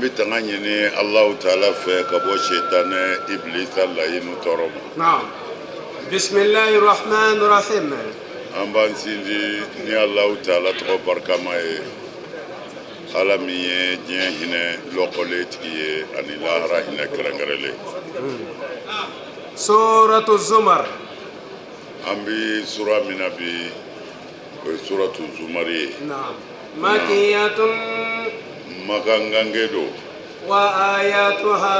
An bɛ tanga ɲini Alahu taala fɛ ka bɔ setanɛ ibilisa layinu tɔɔrɔ ma. Naam. Bisimilahi rahman rahim. An b'an sinsin ni Alahu taala tɔgɔ barikama ye, Ala min ye diɲɛ hinɛ lɔkɔlen tigi ye ani lahara hinɛ kɛrɛnkɛrɛnlen. Suratu Zumar. An bɛ sura min na bi, o ye suratu Zumari ye. Naam. Makiyatun. Makan gange don. Wa ayatuha.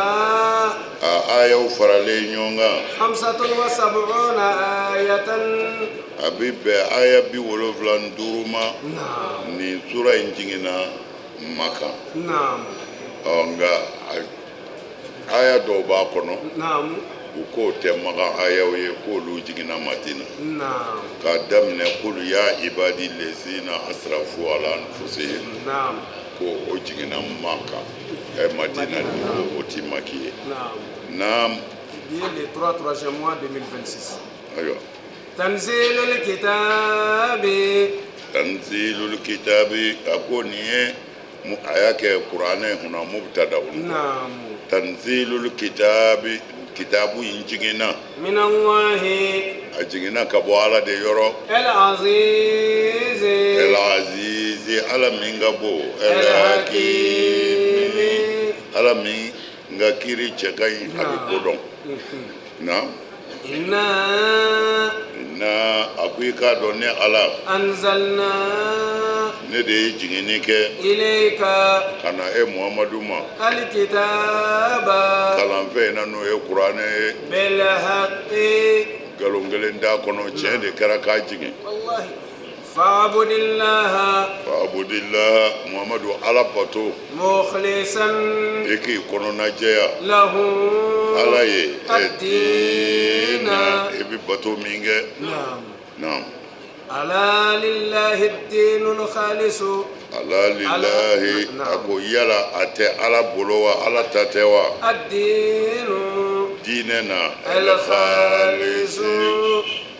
A ayaw faralen ɲɔgɔn kan. Hamsatun wa sab'una ayatan. A bɛ bɛn aya 75 ma. Naam. Nin sura in jiginna Makan. Naam. Ɔ, nka aya dɔw b'a kɔnɔ. Naam. U k'o tɛ Makan ayaw ye, k'olu jiginna Madina. Naam. K'a daminɛ kulu ya ibadi lezina asrafu ala anfusihim. Naam. Ko o jiginna Makan ɛ Madina de, ko o ti maki ye. Naam. Naam. Bi le 3 troisième mois 2026. Ayiwa. Tanzilul kitabi. Tanzilul kitabi, a ko nin ye a y'a kɛ kuranɛ kunna mubtada. Naam. Tanzilul kitabi, kitabu in jiginna. Minallahi. A jiginna ka bɔ Ala de yɔrɔ. El aziz. El azizi, Ala min ka bon. El hakimi. Ala min ka kiiri cɛ ka ɲi, a bɛ ko dɔn. Naam. Inna. Inna, a ko i k'a dɔn ne Ala. Anzalna. Ne de ye jiginni kɛ. Ilayka. Ka na e Muhamadu ma. Alikitaba. Kalanfɛn in na, n'o ye kuranɛ ye. Bil haqqi. Nkalon kelen t'a kɔnɔ, tiɲɛ de kɛra k'a jigin. Wallahi. Fa'budillaha. Fa'budillaha, Muhamadu, Ala bato. Mukhlisan. I k'i kɔnɔna jɛya. Lahu. Ala ye. Ad-diina. I bɛ bato min kɛ. Naam. Naam. Ala lillahi ad-diinul khalisu. Ala lillahi, a ko yala a tɛ Ala bolo wa, Ala ta tɛ wa? Ad-diinu. Diinɛ na. Al khalisu.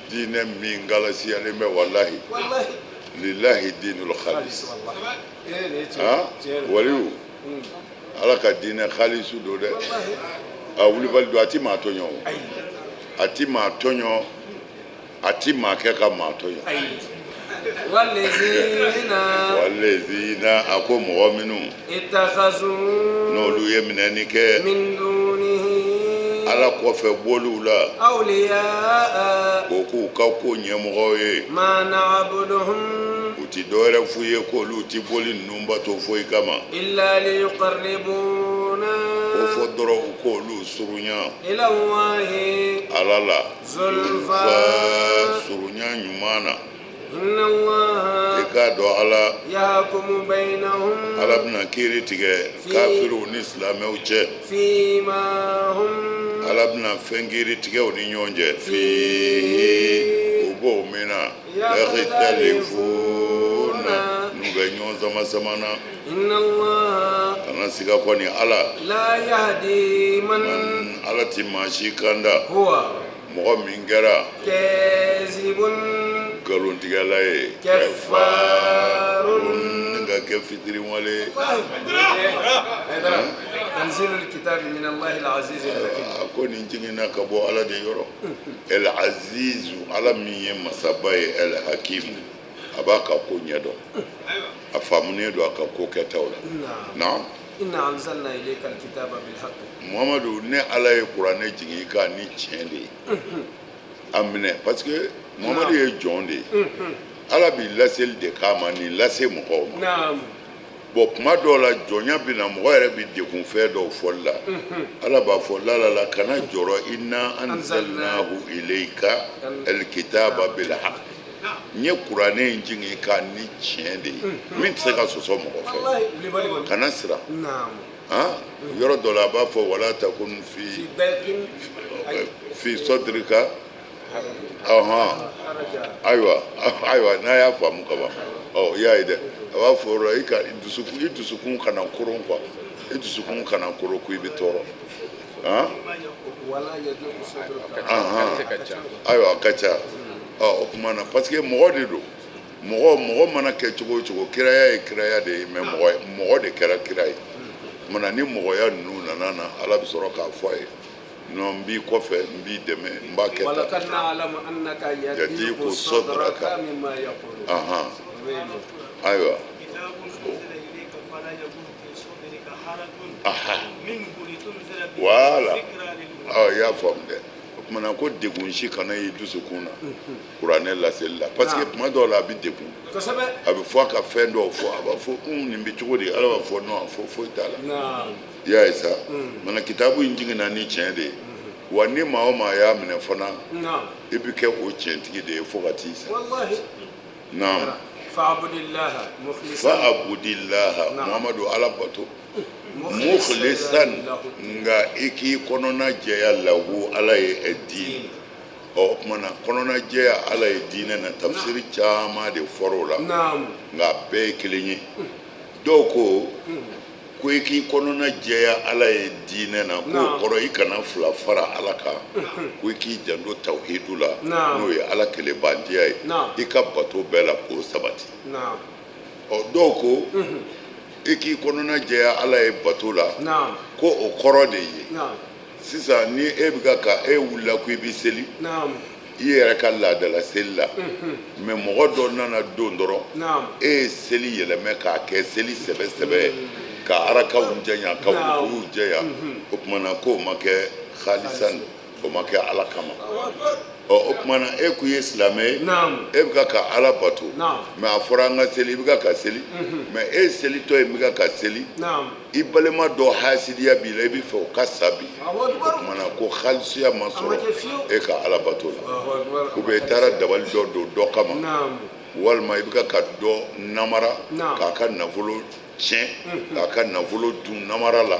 Diinɛ min galasiyalen bɛ, walahi. Wallahi. Lillahi diinul khalis. Wallahi. Eh, nin ye tiɲɛ. Ah, Tiɲɛ don. waliyu. Ala ka diinɛ khalisu don dɛ. Wallahi. A wulibali don, a ti maa tɔɲɔ o. Ayi. A ti maa tɔɲɔ, a ti maa kɛ ka maa tɔɲɔ. Ayi. Walezina. Walezina, a ko mɔgɔ minnu. Ittakhazu. N'olu ye minɛni kɛ. Min dunihi. Ala kɔfɛ boliw la. Awliya. K'o k'u ka ko ɲɛmɔgɔw ye. Ma na'buduhum. U ti dɔwɛrɛ f'u ye k'olu ti boli ninnu bato foyi kama. Illa liyuqarribuna. Ko fɔ dɔrɔn u k'olu surunya. Ila Allahi. Ala la. Zulfa. Surunya ɲuman na. Inna Allaha. I k'a dɔn Ala. Yahkumu bainahum. Ala bɛna kiiri tigɛ kafiriw ni silamɛw cɛ. Fima hum. Ala bɛna fɛn kiiri tigɛ u ni ɲɔgɔn cɛ. Fihi, u b'o min na. Yakhtalifuna, n'u bɛ ɲɔgɔn sama sama na. Inna Allaha. Kana siga kɔni Ala. La yahdi man. Ala ti maa si kanda. Huwa. Mɔgɔ min kɛra. Kazibun. Nkalontigɛla ye. Kafarun. Ni ka kɛ fitiriwale ye. Tanzilul kitabi min Allahi al-aziz al-hakim. A ko nin jiginna ka bɔ Ala de yɔrɔ. El azizu, Ala min ye masaba ye, el hakim, a b'a ka ko ɲɛdɔn. A faamunen don a ka ko kɛtaw la. Naam. Inna anzalna ilayka al-kitaba bil haqq. Muhamadu, ne Ala ye kuranɛ jigin i kan ni tiɲɛ de ye. A minɛ, parce que Muhamadu ye jɔn de ye. Ala b'i laseli de k'a ma nin lase mɔgɔw ma. Naam. Bon, kuma dɔw la jɔnya bɛ na, mɔgɔ yɛrɛ bɛ degun fɛn dɔw fɔli la. Ala b'a fɔ la la la, kana jɔrɔ, inna anzalnahu ilayka alkitaba bil haqq. N ye kuranɛ in jigin i kan ni tiɲɛ de ye min tɛ se ka sɔsɔ mɔgɔ fɛ. Wallahi, wulibali kɔni. Kana siran. Naam. Han, yɔrɔ dɔ la a b'a fɔ wala takun fi Fi dayqin. fi sadrika ɔhɔn. Haraja. Ayiwa, ayiwa, n'a y'a faamu ka ban, ɔ, i y'a ye dɛ, a b'a fɔ o la i ka dusukun, i dusukun kana koron quoi, i dusukun kana koron ko i bɛ tɔɔrɔ han. Wala yadiqu sadruka. Ahan, ayiwa, a ka ca. Ɔ, o tuma na, parce que mɔgɔ de don, mɔgɔ mana kɛ cogo o cogo, kiraya ye kiraya de ye, mais mɔgɔ de kɛra kira ye. Tuma na ni mɔgɔya ninnu nana na, Ala bɛ sɔrɔ k'a fɔ a ye: non, n b'i kɔfɛ, n b'i dɛmɛ, n b'a kɛ tan. ولقد نعلم أنك يضيق يضيق صدرك صدرك. مما يقولون. Ayiwa. كتاب أنزل إليك فلا يكن في صدرك حرج منه لتنذر به Voilà. ذكرى للمؤمنين. Ɔ, i y'a faamu dɛ. O tuma na ko degun si kana y'i dusukun na kuranɛ laseli la, parce que tuma dɔw la a bɛ degun. A bɛ fɔ a ka fɛn dɔw fɔ, a b'a fɔ: un, nin bɛ cogo di? Ala b'a fɔ: non, a fɔ foyi t'a la. I y'a ye sa, mana kitabu in jiginna ni tiɲɛ de ye wa, ni maa o maa y'a minɛ fana, i bɛ kɛ o tiɲɛtigi de ye fo ka t'i sa. والله. Naam. فاعبد الله مخلصا. فاعبد الله, Muhamadu, Ala bato, مخلصا, له. Nka i k'i kɔnɔna jɛya, له, Ala ye, الدين. Ɔ, o tuma na kɔnɔna jɛya Ala ye diinɛ na, tafsiri caman de fɔra o la, nka a bɛɛ ye kelen ye. Dɔw ko ko i k'i kɔnɔna jɛya Ala ye diinɛ na, k'o kɔrɔ i kana fila fara Ala kan, ko i k'i janto tawhidu la, n'o ye Ala kelenbantiya ye, i ka bato bɛɛ la k'o sabati. Ɔ, dɔw ko i k'i kɔnɔna jɛya Ala ye bato la, ko o kɔrɔ de ye sisan ni e bɛ ka e wulila ko i bɛ seli i yɛrɛ ka laadala seli la, mais mɔgɔ dɔ nana don dɔrɔn, e ye seli yɛlɛmɛ k'a kɛ seli sɛbɛ sɛbɛ ye, ka arakaw janya, ka rukuw janya, o tuma na k'o ma kɛ خالصا, o ma kɛ Ala kama. Ɔ, o tuma na e ko i ye silamɛ ye, e bɛ ka Ala bato, mais a fɔra an ka seli, i bɛ ka seli, mais e selitɔ in bɛ ka seli, i balima dɔ hasidiya b'i la, i bɛ fɛ o ka sa bi, الله o أكبر. tuma na ko halisiya ma A ma sɔrɔ kɛ fiyewu. e ka Ala bato la. الله أكبر. Ou bien i taara dabali dɔ don dɔ kama, walima i bɛ ka dɔ namara k'a ka nafolo tiɲɛ, k'a ka nafolo dun namara la,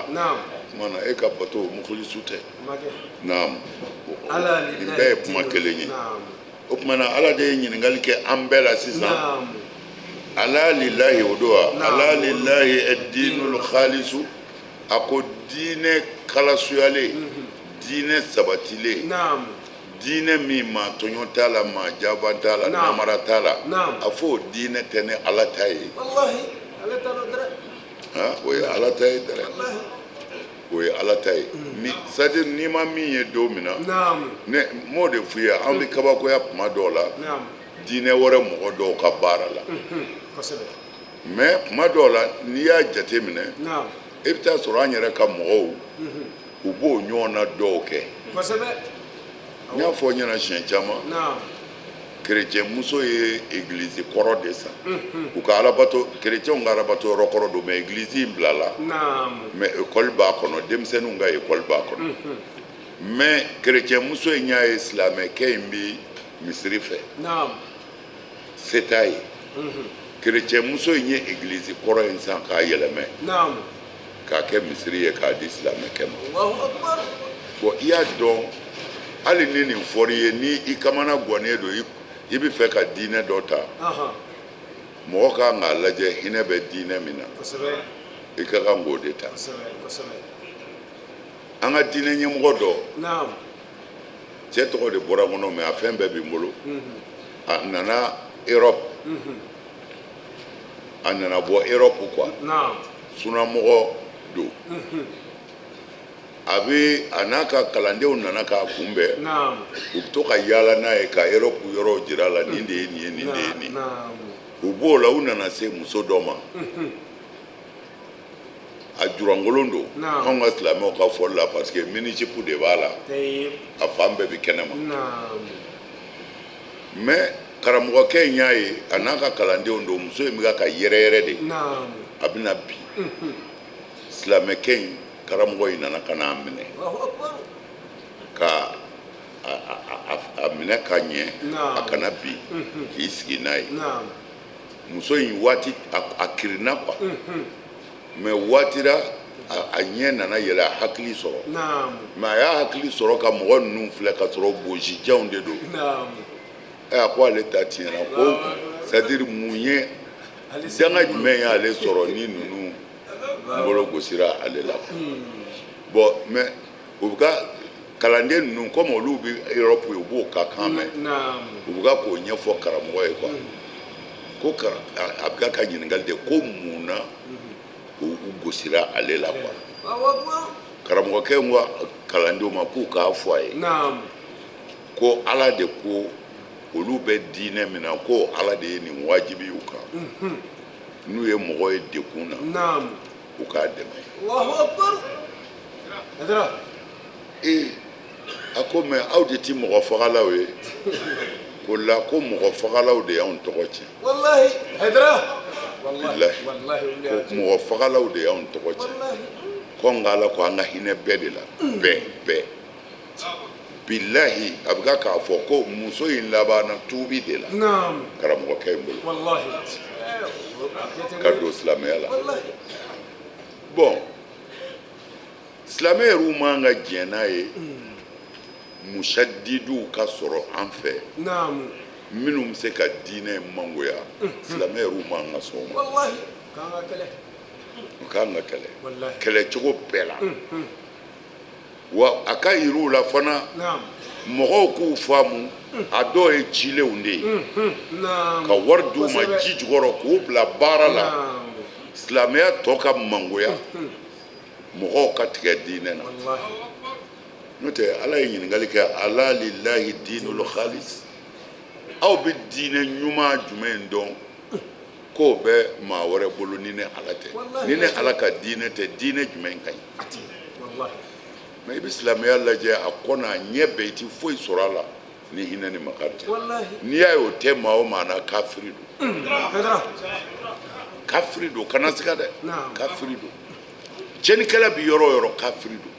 tuma na e ka bato mukhlisu tɛ. A ma kɛ. Naam. ألا Nin لله bɛɛ ye kuma الدين. kelen ye. O tuma na Ala de ye ɲininkali kɛ an bɛɛ la sisan. ألا لله, o don wa? Naam. ألا لله الدين الخالص. A ko diinɛ kalasuyalen, diinɛ sabatilen, diinɛ min maa tɔɲɔ t'a la, maa jaban t'a la, namara t'a la, a fɔ o diinɛ tɛ ne Ala ta ye? والله ala ta don dɛ. Han, o ye Ala ta ye dɛ. والله. O ye Ala ta ye. Ni c'est à dire n'i ma min ye don min na, ne m'o de f'i ye, an bɛ kabakoya kuma dɔw la diinɛ wɛrɛ mɔgɔ dɔw ka baara la. Mais kuma dɔw la, n'i y'a jate minɛ, i bɛ taa sɔrɔ an yɛrɛ ka mɔgɔw, u b'o ɲɔgɔn na dɔw kɛ. N y'a fɔ n ɲɛna siɲɛ caman, kerecɛn muso ye egilizi kɔrɔ de san, u ka alabato, kerecɛnw ka alabato yɔrɔ kɔrɔ don, mais egilizi in bilala, mais ekɔli b'a kɔnɔ, denmisɛnninw ka ekɔli b'a kɔnɔ. Mais kerecɛn muso in y'a ye silamɛkɛ in bi misiri fɛ, se t'a ye. Kerecɛn muso in ye egilizi kɔrɔ in san k'a yɛlɛmɛ k'a kɛ misiri ye k'a di silamɛkɛ ma. الله أكبر. Bon, i y'a dɔn, hali ni nin fɔr'i ye, ni i kamana gannen don, i bɛ fɛ ka diinɛ dɔ ta, mɔgɔ kan k'a lajɛ hinɛ bɛ diinɛ min na, i ka kan k'o de ta. kosɛbɛ kosɛbɛ An ka diinɛ ɲɛmɔgɔ dɔ, cɛ tɔgɔ de bɔra n kɔnɔ, mais a fɛn bɛɛ bɛ n bolo. A nana Europe, a nana bɔ Europe quoi, sunamɔgɔ don. A bɛ a n'a ka kalandenw nana k'a kunbɛn, u bɛ to ka yaala n'a ye ka Europe yɔrɔw jira a la, nin de ye nin ye, nin de ye nin. U b'o la, u nana se muso dɔ ma, a jurankolon don, anw ka silamɛw ka fɔli la, parce que mini-jupe de b'a la, a fan bɛɛ bɛ kɛnɛ ma. Mais karamɔgɔkɛ in y'a ye, a n'a ka kalandenw don, muso in bɛ ka yɛrɛ yɛrɛ de, a bɛna bi. Silamɛkɛ in karamɔgɔ in nana ka n'a minɛ, الله أكبر. ka a minɛ ka ɲɛ, a kana bi, k'i sigi n'a ye. Muso in waati a kirinna quoi, mais waati la a ɲɛ nana yɛlɛ, a hakili sɔrɔ. Mais a y'a hakili sɔrɔ ka mɔgɔ ninnu filɛ ka sɔrɔ bosijanw de don. Ɛ, a ko ale ta tiɲɛna, ko c'est à dire mun ye, danga jumɛn y'ale sɔrɔ ni ninnu bolo gosira ale la? Bon, mais u bɛ ka kalanden ninnu, comme olu bɛ Europe ye, u b'o ka kan mɛn, u bɛ ka k'o ɲɛfɔ karamɔgɔ ye quoi, ko a bɛ ka ɲininkali de ko mun na. U gosira ale la quoi. Karamɔgɔkɛ in ko kalandenw ma k'u k'a fɔ a ye ko Ala de ko olu bɛ diinɛ min na, ko Ala de ye nin wajibi u kan, n'u ye mɔgɔ ye degun na, u k'a dɛmɛ. Ee, a ko mais aw de ti mɔgɔ fagalaw ye ko la, ko mɔgɔ fagalaw de y'anw tɔgɔ tiɲɛ. Wallahi Haidara, wallahi, ko mɔgɔ fagalaw de y'anw tɔgɔ tiɲɛ, ko nka Ala ko an ka hinɛ bɛɛ de la, bɛɛ bɛɛ. Bilahi, a bɛ ka k'a fɔ ko muso in labanna tuubi de la karamɔgɔkɛ in bolo ka don silamɛya la. Bon, silamɛ yɛrɛw man ka jɛn n'a ye musadidiw ka sɔrɔ an fɛ minnu bɛ se ka diinɛ in mangoya. Silamɛ yɛrɛw man ka sɔn o ma. U kan ka kɛlɛ kɛlɛcogo bɛɛ la. Wa a ka yir'u la fana, mɔgɔw k'u faamu, a dɔw ye cilenw de ye ka wari d'u ma ji jukɔrɔ k'u bila baara la, silamɛya tɔ ka mangoya, mɔgɔw ka tigɛ diinɛ na. N'o tɛ, Ala ye ɲininkali kɛ: ala lillahi dinul khalis, aw bɛ diinɛ ɲuman jumɛn dɔn k'o bɛ maa wɛrɛ bolo ni ne Ala tɛ? Ni ne Ala ka diinɛ tɛ, diinɛ jumɛn ka ɲi? Mais i bɛ silamɛya lajɛ, a kɔ n'a ɲɛ bɛɛ, i ti foyi sɔrɔ a la ni hinɛ ni makari tɛ. N'i y'a ye o tɛ maa o maa na, kafiri don, kafiri don, kana siga dɛ, kafiri don. Tiɲɛnikɛla bi yɔrɔ o yɔrɔ, kafiri don.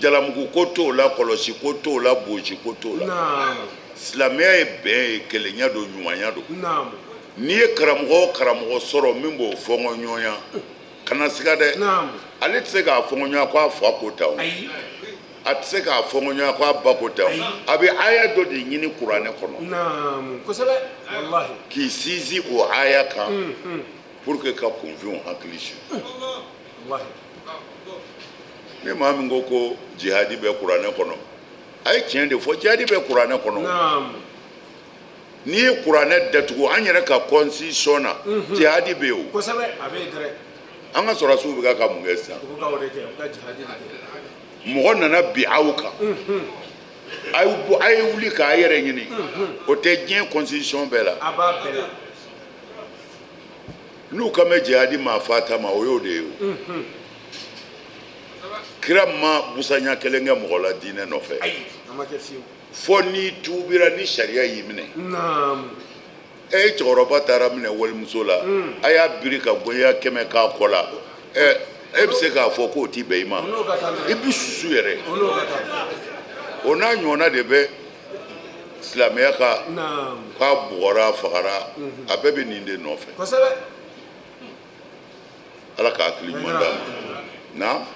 Jalamugu ko t'o la, kɔlɔsi ko t'o la, bosi ko t'o la. Silamɛya ye bɛn ye, kelenya don, ɲumanya don. N'i ye karamɔgɔ o karamɔgɔ sɔrɔ min b'o fɔnkɔɲɔgɔnya, kana siga dɛ, ale tɛ se k'a fɔnkɔɲɔgɔnya ko a fa ko tan o, a tɛ se k'a fɔnkɔɲɔgɔnya ko a ba ko tan o, a bɛ aya dɔ de ɲini kuranɛ kɔnɔ k'i sinsin o aya kan pour que ka kunfinw hakili sigi. Ni maa min ko ko jihadi bɛ kuranɛ kɔnɔ, a ye tiɲɛ de fɔ, jihadi bɛ kuranɛ kɔnɔ. N'i ye kuranɛ datugu, an yɛrɛ ka constitution na, jihadi bɛ yen o. An ka sɔrɔdasiw bɛ ka mun kɛ sisan? Mɔgɔ nana bin aw kan, a ye wuli k'a yɛrɛ ɲini, o tɛ diɲɛ constitution bɛɛ la. N'u kan bɛ jihadi maa fa ta ma, o y'o de ye o. Kira ma busanya kelen kɛ mɔgɔ la diinɛ nɔfɛ, fo n'i tuubira ni sariya y'i minɛ. E cɛkɔrɔba taara minɛ walimuso la, a y'a biri ka goya 100 k'a kɔ la, e bɛ se k'a fɔ k'o ti bɛn i ma? I bɛ susu yɛrɛ. O n'a ɲɔgɔnna de bɛ silamɛya ka k'a bugɔra, a fagara, a bɛɛ bɛ nin de nɔfɛ. Ala ka hakili ɲuman d'an ma. Naam.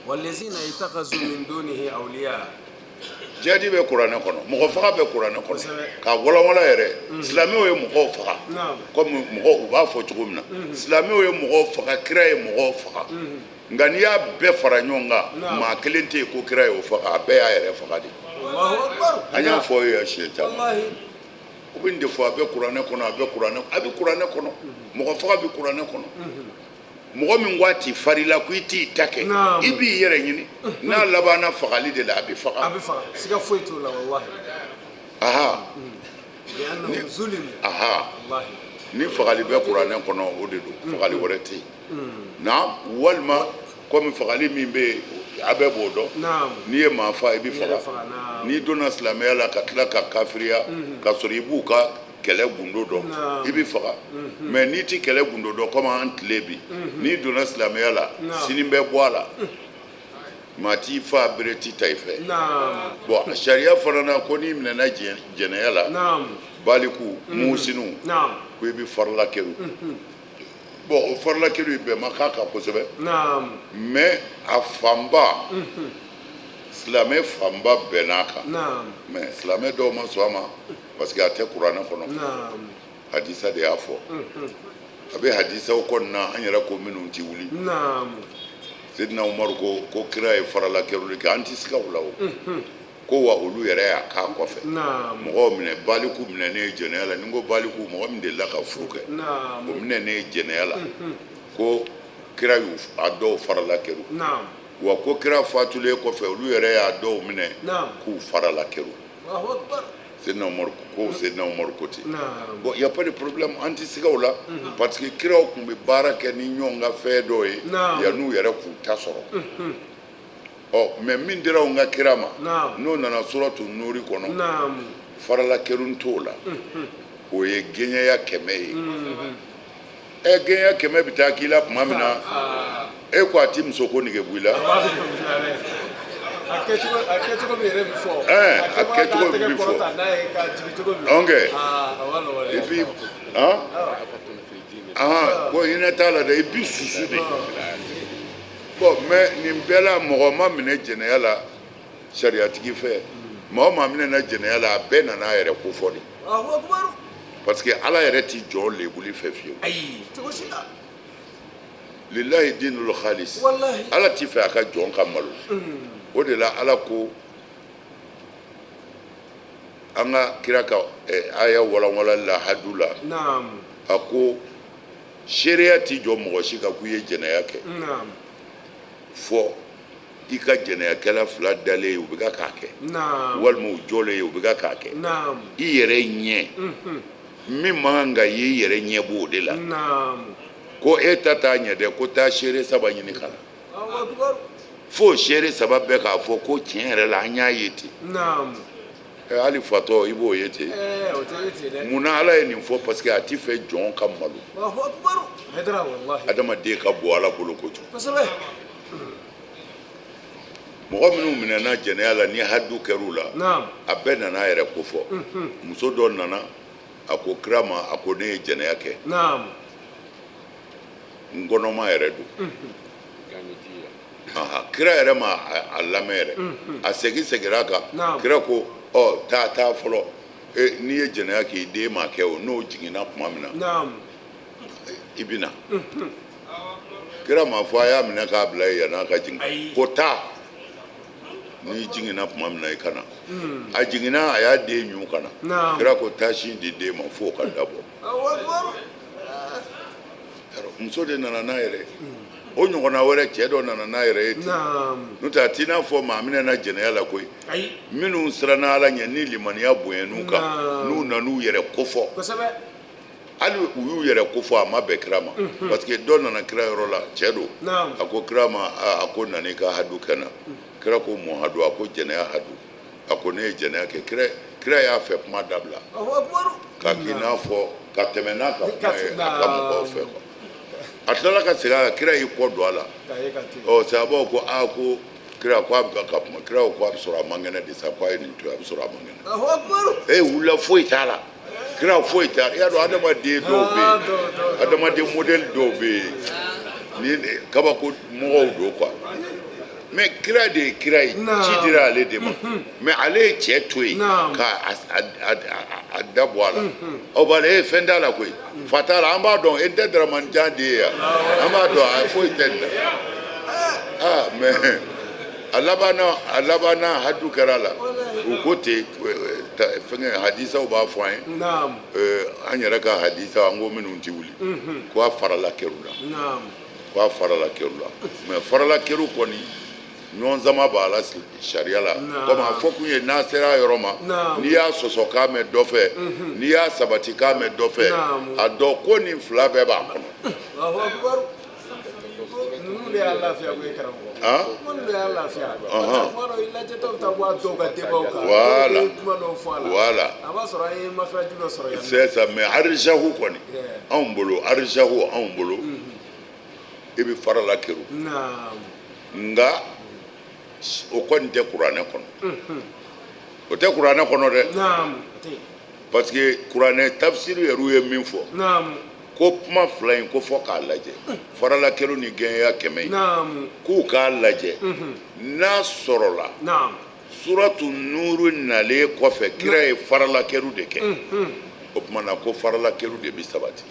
Walazina itakazu min dunihi awliya. Jihadi bɛ kuranɛ kɔnɔ, mɔgɔ faga bɛ kuranɛ kɔnɔ k'a walawala yɛrɛ. Silamɛw ye mɔgɔw faga komi mɔgɔw u b'a fɔ cogo min na, silamɛw ye mɔgɔw faga, kira ye mɔgɔw faga. Nka n'i y'a bɛɛ fara ɲɔgɔn kan, maa kelen tɛ yen ko kira y'o faga, a bɛɛ y'a yɛrɛ faga de. An y'a fɔ ye siɲɛ caman, u bɛ nin de fɔ: a bɛ kuranɛ kɔnɔ, a bɛ kuranɛ, a bɛ kuranɛ kɔnɔ, mɔgɔ faga bɛ kuranɛ kɔnɔ. Mɔgɔ min ko a t'i farila ko i t'i ta kɛ, i b'i yɛrɛ ɲini, n'a labanna fagali de la, a bɛ faga. A bɛ faga, siga foyi t'o la, walahi. Aha. Aha. Ni fagali bɛ kuranɛ kɔnɔ, o de don, fagali wɛrɛ tɛ yen. Na walima komi fagali min bɛ yen, a bɛɛ b'o dɔn, n'i ye maa fa, i bɛ faga. N'i donna silamɛya la ka tila ka kafiriya ka sɔrɔ i b'u ka kɛlɛ gundo dɔn, i bɛ faga. Mais n'i ti kɛlɛ gundo dɔn, komi an tile bi, n'i donna silamɛya la, sini bɛ bɔ a la, maa t'i fa, bere t'i ta i fɛ. Bon, sariya fana na ko n'i minɛna jɛnɛya la, baliku musinu, ko i bɛ farila kɛru. Bon, o farila kɛru bɛn ma k'a kan kosɛbɛ, mais a fanba, silamɛ fanba bɛnn'a kan, mais silamɛ dɔw ma sɔn a ma parce que a tɛ kuranɛ kɔnɔ, hadisa de y'a fɔ. A bɛ hadisaw kɔnɔna, an yɛrɛ ko minnu ti wuli. Seydina Umaru ko ko kira ye farala kɛruli kɛ, an ti siga o la o. Ko wa olu yɛrɛ y'a k'a kɔfɛ. Mɔgɔw minɛ, baliku minɛnen ye jɛnɛya la. Ni n ko baliku, mɔgɔ min delila ka furu kɛ, o minɛnen ye jɛnɛya la, ko kira y'u a dɔw farala keru. Wa ko kira fatulen kɔfɛ, olu yɛrɛ y'a dɔw minɛ k'u farala keru. Seydina Umaru ko, Seydina Umaru ko ten. Bon, y a pas de problème, an tɛ siga o la, parce que kiraw tun bɛ baara kɛ ni ɲɔgɔn ka fɛn dɔw ye yann'u yɛrɛ k'u ta sɔrɔ. Ɔ, mais min dira anw ka kira ma, n'o nana suratu Nuri kɔnɔ, farala kerun t'o la, o ye gɛɲɛya 100 ye. Ɛ, gɛɲɛya 100 bɛ taa k'i la tuma min na, e ko a ti muso ko nege bɔ i la. A kɛcogo min yɛrɛ bɛ fɔ. A kɛcogo min bɛ fɔ. N'a ye ka jigin cogo min. Ok. Et puis, han han, ko hinɛ t'a la dɛ, i bi susu de. Bon, mais nin bɛɛ la, mɔgɔ ma minɛ jɛnɛya la sariyatigi fɛ. Maa o maa minɛna jɛnɛya la, a bɛɛ nana a yɛrɛ ko fɔ de. Parce que Ala yɛrɛ ti jɔn lebuli fɛ fiyewu. Ayi, cogo si la. Lillahi dinul khalis. Ala ti fɛ a ka jɔn ka malo. O de la Ala ko an ka kira ka aya walanwalali la hadu la, a ko seereya ti jɔ mɔgɔ si kan k'u ye jɛnɛya kɛ fɔ i ka jɛnɛyakɛla fila dalen ye, u bɛ ka k'a kɛ, walima u jɔlen ye, u bɛ ka k'a kɛ i yɛrɛ ɲɛ. Min man kan ka ye, i yɛrɛ ɲɛ b'o de la. Ko e ta t'a ɲɛ dɛ, ko taa seere saba ɲini ka na, fo seere saba bɛɛ k'a fɔ ko tiɲɛ yɛrɛ la, an y'a ye ten. Hali fatɔ, i b'o ye ten. Munna Ala ye nin fɔ? Parce que a ti fɛ jɔn ka malo. Adamaden ka bon Ala bolo kojugu. Mɔgɔ minnu minɛna jɛnɛya la, ni hadu kɛr'u la, a bɛɛ nana a yɛrɛ ko fɔ. Muso dɔ nana, a ko kira ma, a ko ne ye jɛnɛya kɛ, n kɔnɔma yɛrɛ don. Kira yɛrɛ ma a lamɛn yɛrɛ, a segin seginna a kan. Kira ko ɔ, taa taa fɔlɔ, n'i ye jɛnɛya k'i den ma kɛ o, n'o jiginna tuma min na, i bɛ na. Kira ma fɔ a y'a minɛ k'a bila yen yann'a ka jigin. Ko taa, n'i jiginna tuma min na, i ka na. A jiginna, a y'a den ɲun ka na. Kira ko taa sin di den ma f'o ka dabɔ. Muso de nana n'a yɛrɛ. O ɲɔgɔnna wɛrɛ, cɛ dɔ nana n'a yɛrɛ ye ten. N'o tɛ, a t'i n'a fɔ maa minɛna jɛnɛya la koyi. Minnu siranna Ala ɲɛ, ni limaniya bonyɛn'u kan, n'u nan'u yɛrɛ kofɔ, hali u y'u yɛrɛ kofɔ, a ma bɛn kira ma. Parce que dɔ nana kira yɔrɔ la, cɛ don, a ko kira ma, a ko nana i ka hadu kɛ n na. Kira ko mun hadu? A ko jɛnɛya hadu. A ko ne ye jɛnɛya kɛ. Kira y'a fɛ kuma dabila ka k'i n'a fɔ ka tɛmɛ n'a ka kuma ye a ka mɔgɔw fɛ quoi. A tilala ka segin a kan, kira y'i kɔ don a la. Ɔ, sahabaw ko aa, ko kira ko a bɛ ka kuma. Kira ko a bɛ sɔrɔ a man kɛnɛ de sa, ko a ye nin to yen, a bɛ sɔrɔ a man kɛnɛ. E wulila, foyi t'a la, kira foyi t'a la. I y'a dɔn, adamaden dɔw bɛ yen, adamaden modèle dɔw bɛ yen, ni kabako mɔgɔw don quoi. Mais kira de ye kira ye, ci dira ale de ma. Mais ale ye cɛ to yen ka a da bɔ a la. Aw b'a la, e fɛn t'a la koyi, fa t'a la, an b'a dɔn, e tɛ Daramani Jan de ye yan, an b'a dɔn, a foyi tɛ nin na. Ah, mais a labanna, a labanna, hadu kɛra a la. U ko ten, fɛngɛ hadisaw b'a fɔ an ye. An yɛrɛ ka hadisa, an ko minnu ti wuli, ko a farala keru la, ko a farala keru la. Mais farala keru kɔni, ɲɔgɔn sama b'a la sariya la. Komi a fɔ kun ye, n'a sera a yɔrɔ ma, n'i y'a sɔsɔ k'a mɛn dɔ fɛ, n'i y'a sabati k'a mɛn dɔ fɛ, a dɔn ko nin fila bɛɛ b'a kɔnɔ. Ninnu de y'a lafiya ko ye, karamɔgɔ. Minnu de y'a lafiya. Parce que kuma dɔ, i lajɛtɔ bɛ taa bɔ a dɔw ka débat kan. Dɔw bɛ kuma dɔw fɔ a la. A b'a sɔrɔ an ye makaraju dɔ sɔrɔ yan. C'est ça, mais arijahu kɔni, anw bolo, arijahu anw bolo, i bɛ farala keru. Nka o kɔni tɛ kuranɛ kɔnɔ. O tɛ kuranɛ kɔnɔ dɛ. Parce que kuranɛ tafsiri yɛrɛ ye min fɔ, ko kuma fila in ko fɔ k'a lajɛ, farala keru ni gɛɲɛya 100 in, k'u k'a lajɛ n'a sɔrɔla suratu Nuru nalen kɔfɛ, kira ye farala keru de kɛ. O tuma na, ko farala keru de bɛ sabati.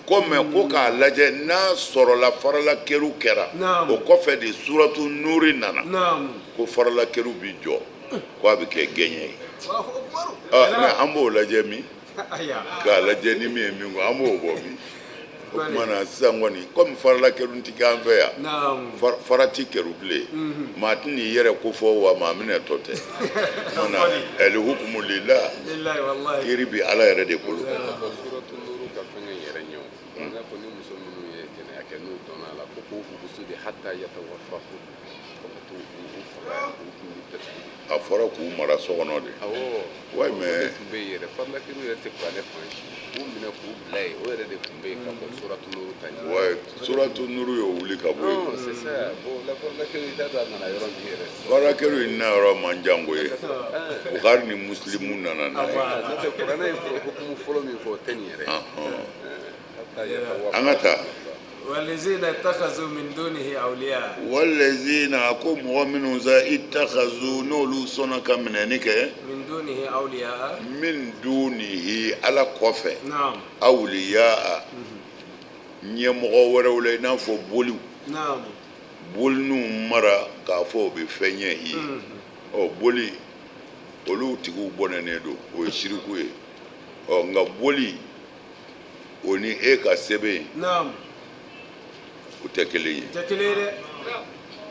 Ko mais ko k'a lajɛ n'a sɔrɔla farala keru kɛra o kɔfɛ de, suratu Nuru nana, ko farala keru bi jɔ. Ko a bɛ kɛ gɛɲɛ ye. Mais an b'o lajɛ min, k'a lajɛ ni min ye min ko, an b'o bɔ min. O tuma na sisan kɔni, komi farala kɛrun ti k'an fɛ yan, farati kɛru bilen, maa tɛ n'i yɛrɛ ko fɔ wa maa minɛ tɔ tɛ. O tuma na ɛli hukumu lila, kiiri bi Ala yɛrɛ de bolo. Suratu Nuru ka fɛngɛ yɛrɛ ɲɛ o. I n'a fɔ ni muso minnu ye jɛnɛya kɛ, n'u dɔnna a la, ko k'u bugusu de hatta yatawafahu, fo ka t'u u faga, u kun bɛ datugu. A fɔra k'u mara so kɔnɔ de. Awɔ. Ouais, mais o de tun bɛ yen yɛrɛ, farilakiriw yɛrɛ tɛ kuranɛ fan si, k'u minɛ k'u bila yen, o yɛrɛ de tun bɛ yen ka kɔn Suratu Nuru ta ɲɛ. Ouais, Suratu Nuru y'o wuli ka bɔ yen. Non, c'est ça. Bon, la farilakiriw, i t'a dɔn a nana yɔrɔ min yɛrɛ. Farilakiriw in na yɔrɔ man jan koyi. Bukari ni Muslimu nana n'a ye. N'o tɛ, kuranɛ ye hukumu fɔlɔ min fɔ, o tɛ nin yɛrɛ ye. An ka taa. Walezina ittakhazu min dunihi awliya. Walezina, a ko mɔgɔ minnu sa, ittakhazu, n'olu sɔnna ka minɛni kɛ. Min dunihi awliya. Min dunihi, Ala kɔfɛ. Naam. Awliya, ɲɛmɔgɔ wɛrɛw la, i n'a fɔ boliw. Naam. Boliniw mara k'a fɔ o bɛ fɛn ɲɛ i ye. Ɔ, boli olu tigiw bɔnɛnen don, o ye siriku ye. Ɔ, nka boli o ni e ka sɛbɛn, Naam. o tɛ kelen ye. Tɛ kelen ye dɛ.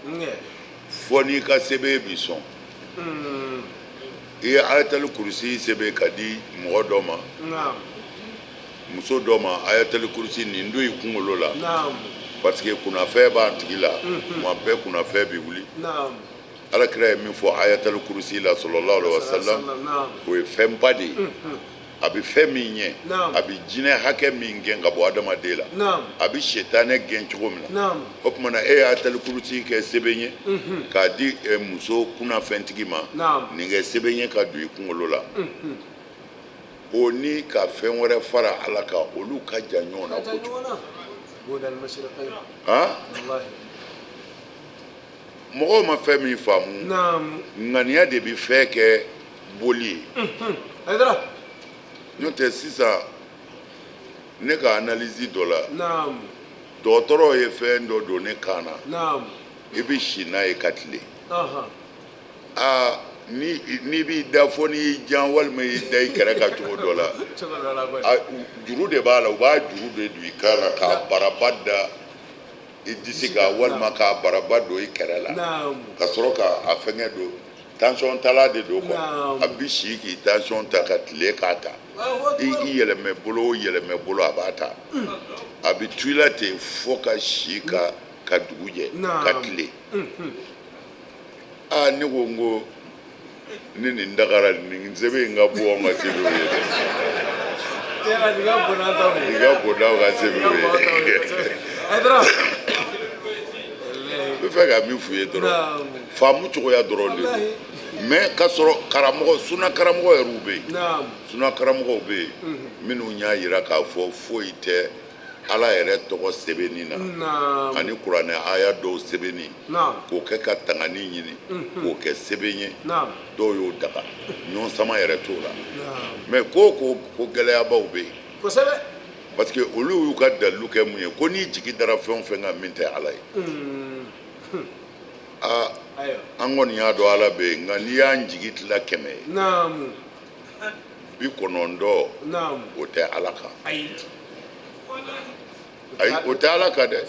Nge. Fɔ n'i ka sɛbɛn bi sɔn. I ye Ayatali Kurusi sɛbɛn ka di mɔgɔ dɔ ma. Naam. Muso dɔ ma, Ayatali Kurusi nin don i kunkolo la. Naam. Parce que kunnafɛn b'a tigi la. Tuma bɛɛ kunnafɛn bɛ wuli. Naam. Ala kira ye min fɔ Ayatali Kurusi la, sallallahu alaihi wa sallam, Naam. o ye fɛnba de ye. A bɛ fɛn min ɲɛ, a bɛ jinɛ hakɛ min gɛn ka bɔ adamaden la, a bɛ sitanɛ gɛn cogo min na. O tuma na e y'a Ayatali Kurusi kɛ sɛbɛn ye k'a di muso kunnafɛntigi ma, nin kɛ sɛbɛn ye ka don i kunkolo la, o ni ka fɛn wɛrɛ fara Ala kan, olu ka jan ɲɔgɔn na kojugu. Mɔgɔw ma fɛn min faamu, ŋaniya de bɛ fɛn kɛ boli ye. N'o tɛ sisan, ne ka analyse dɔ la, dɔgɔtɔrɔw ye fɛn dɔ don ne kan na, i bɛ si n'a ye ka tile. Aa, n'i b'i da fo n'i y'i jan walima i da i kɛrɛ kan cogo dɔ la, juru de b'a la, u b'a juru de don i kan na k'a baraba da i disi kan walima k'a baraba don i kɛrɛ la, ka sɔrɔ k'a fɛngɛ don. Tension tala de don quoi, a bɛ si k'i tension ta ka tile k'a ta, i yɛlɛmɛ bolo o yɛlɛmɛ bolo a b'a ta, a bɛ to i la ten fo ka si ka dugu jɛ ka tile. Aa, ne ko n ko ni nin dagara, nin sɛbɛn in ka bon anw ka sɛbɛnw ye dɛ. Nin ka bon n'anw ka sɛbɛnw ye. N bɛ fɛ ka min f'u ye dɔrɔn, faamu cogoya dɔrɔn de don. Mais k'a sɔrɔ karamɔgɔ, suna karamɔgɔ yɛrɛw bɛ yen, suna karamɔgɔw bɛ yen minnu y'a jira k'a fɔ foyi tɛ Ala yɛrɛ tɔgɔ sɛbɛnni na ani kuranɛ aya dɔw sɛbɛnni, k'o kɛ ka tangani ɲini, k'o kɛ sɛbɛn ye, dɔw y'o daga, ɲɔgɔn sama yɛrɛ t'o la. Mais ko ko gɛlɛyabaw bɛ yen. Kosɛbɛ. Parce que olu y'u ka dalilu kɛ mun ye, ko n'i jigi dara fɛn o fɛn kan min tɛ Ala ye. Aa, an kɔni y'a dɔn Ala bɛ yen, nka n'i y'an jigi tila 100 ye, 90 o tɛ Ala kan. Ayi, o tɛ Ala kan dɛ.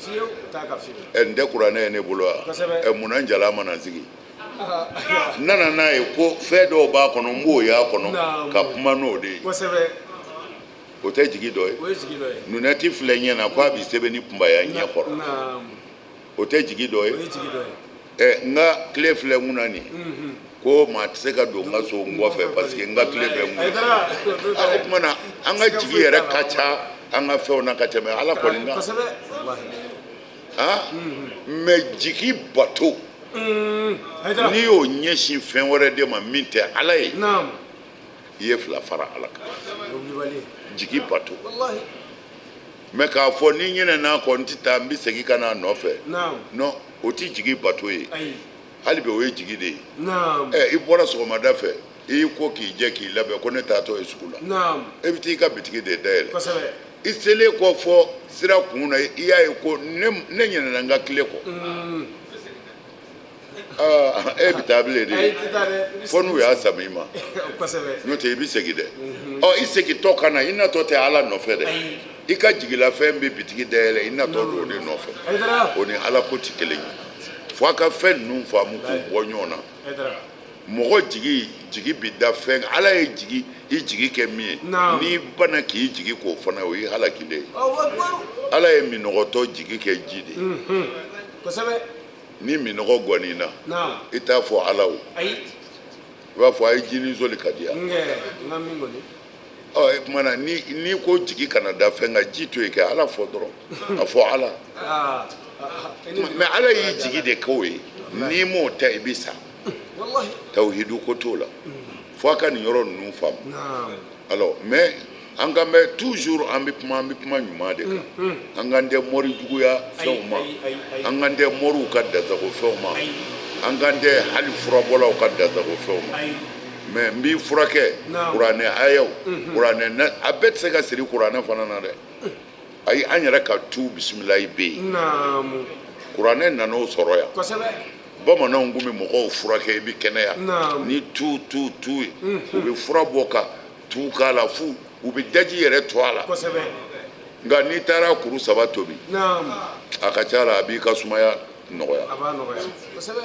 Ɛ, n tɛ kuranɛ ye ne bolo wa? Ɛ, munna n jala mana sigi? N nana n'a ye ko fɛn dɔw b'a kɔnɔ, n b'o y'a kɔnɔ ka kuma n'o de ye. O tɛ jigi dɔ ye. Lunɛti filɛ ɲɛ na ko a bɛ sɛbɛnni kunbaya ɲɛ kɔrɔ. O tɛ jigi dɔ ye. Ɛ, n ka tile filɛ n kunna nin, ko maa tɛ se ka don n ka so n kɔfɛ parce que n ka tile bɛ n kunna. O tuma na an ka jigi yɛrɛ ka ca an ka fɛnw na ka tɛmɛ Ala kɔni kan. Mais jigi bato, n'i y'o ɲɛsin fɛn wɛrɛ de ma min tɛ Ala ye, i ye fila fara Ala kan. Jigi bato. Mais k'a fɔ ni ɲinɛna kɔ n tɛ taa, n bɛ segin ka n'a nɔfɛ, non, o tɛ jigi bato ye. Hali bi o ye jigi de ye. Ɛ, i bɔra sɔgɔmada fɛ, i y'i ko k'i jɛ k'i labɛn ko ne taatɔ ye sugu la, e bɛ t'i ka bitigi de dayɛlɛ. I selen kɔ fɔ sira kun na, i y'a ye ko ne ɲinɛna n ka tile kɔ. Aa, e bɛ taa bilen Ayi, de. i tɛ taa dɛ. I bɛ Fo n'u y'a sama i ma. Kosɛbɛ. N'o tɛ, i bɛ segin dɛ. Ɔ, i segintɔ ka na, i natɔ tɛ Ala nɔfɛ dɛ. Ayi. I ka jigilafɛn bɛ bitigi dayɛlɛ, i natɔ don o de nɔfɛ. Hayidara. O ni Ala ko tɛ kelen ye. Fo a ka fɛn ninnu faamu k'u bɔ ɲɔgɔn na. Hayidara. Mɔgɔ jigi bɛ da fɛn kan. Ala ye jigi i jigi kɛ min ye, Naam. n'i banna k'i jigi k'o fana, o y'i halakilen ye. Alahu akibaru. Ala ye minɔgɔtɔ jigi kɛ ji de ye. Kosɛbɛ. Ni minɔgɔ gɔn'i na, Naam. i t'a fɔ Ala o. Ayi. I b'a fɔ a ye jinin soli ka di yan. Nkɛ n ka min kɔni. Ɔ, o tuma na n'i ko jigi kana da fɛn kan, ji to yen kɛ Ala fɔ dɔrɔn, a fɔ Ala. Aa. Mais Ala y'i jigi de k'o ye, n'i m'o ta, i bɛ sa. Wallahi. Tawhidu ko t'o la. Fo a ka nin yɔrɔ ninnu faamu. Naam. Alors, mais an kan bɛ toujours, an bɛ kuma ɲuman de kan. An kan tɛ mori juguya fɛnw ma. Ayi, ayi, ayi. An kan tɛ moriw ka dansago fɛnw ma. Ayi. An kan tɛ hali furabɔlaw ka dansago fɛnw ma. Ayi. Mais n b'i furakɛ. Naam. Kuranɛ ayaw, kuranɛ na, a bɛɛ tɛ se ka siri kuranɛ fana na dɛ. Ayi, an yɛrɛ ka tu bisimilayi bɛ yen. Naamu. Kuranɛ nana o sɔrɔ yan. Kosɛbɛ. Bamananw tun bɛ mɔgɔw furakɛ, i bɛ kɛnɛya. Naam. Ni tu tu tu ye, u bɛ fura bɔ ka tu k'a la, fu u bɛ daji yɛrɛ to a la. Kosɛbɛ. Nka n'i taara kuru saba tobi, Naamu. a ka ca la, a b'i ka sumaya nɔgɔya. A b'a nɔgɔya. Kosɛbɛ.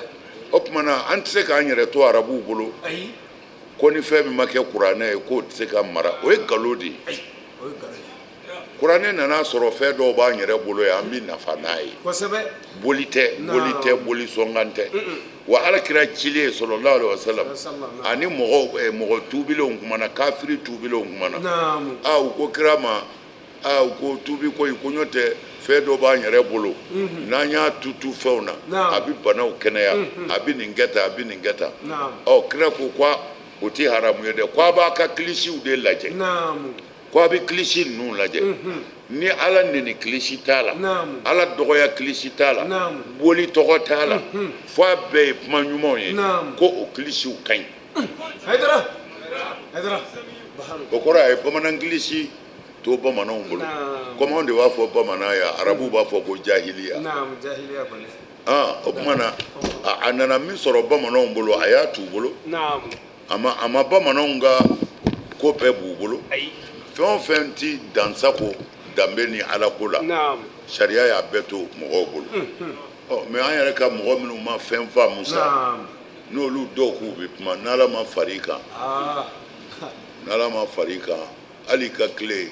O tuma na, an tɛ se k'an yɛrɛ to arabuw bolo Ayi. ko ni fɛn min ma kɛ kuranɛ ye, k'o tɛ se ka mara. O ye nkalon de ye. Ayi. O ye nkalon ye. Kuranɛ nana sɔrɔ fɛn dɔw b'an yɛrɛ bolo yan, an bɛ nafa n'a ye. Kosɛbɛ. Boli tɛ, boli tɛ, boli sɔnkan tɛ. Wa Ala kira cilen, sallallahu alaihi wasallam, ani mɔgɔ tuubilenw kumana, kafiri tuubilenw kumana. Naamu. Aa, u ko kira ma, aa, u ko tuubi ko in ko n'o tɛ, fɛn dɔ b'an yɛrɛ bolo, n'an y'a tutu fɛnw na, Naam. a bɛ banaw kɛnɛya, a bɛ nin kɛ tan, a bɛ nin kɛ tan. Naam. Ɔ, kira ko ko o tɛ haramu ye dɛ, ko a b'a ka kilisiw de lajɛ. Naamu. Ko a bɛ kilisi ninnu lajɛ, ni Ala neni kilisi t'a la, Naamu. Ala dɔgɔya kilisi t'a la, Naamu. boli tɔgɔ t'a la, fo a bɛɛ ye kuma ɲumanw ye, Naamu. ko o kilisiw ka ɲi. Hayidara. Hayidara. Baharu. O kɔrɔ, a ye bamanan kilisi to bamananw bolo. Naamu. Komi anw de b'a fɔ bamanan ya, arabuw b'a fɔ ko jahiliya. Naamu, jahiliya kɔni. Ah, o tuma na, a nana min sɔrɔ bamananw bolo, a y'a t'u bolo. Naamu. A ma bamananw ka ko bɛɛ b'u bolo. Ayi. Fɛn o fɛn ti dansago danbe ni Ala ko la, Naamu. sariya y'a bɛɛ to mɔgɔw bolo. Ɔ, mais an yɛrɛ ka mɔgɔ minnu ma fɛn faamu sa, Naamu. n'olu dɔw k'u bɛ kuma, n'Ala ma far'i kan, Aa. n'Ala ma far'i kan, hali i ka tile,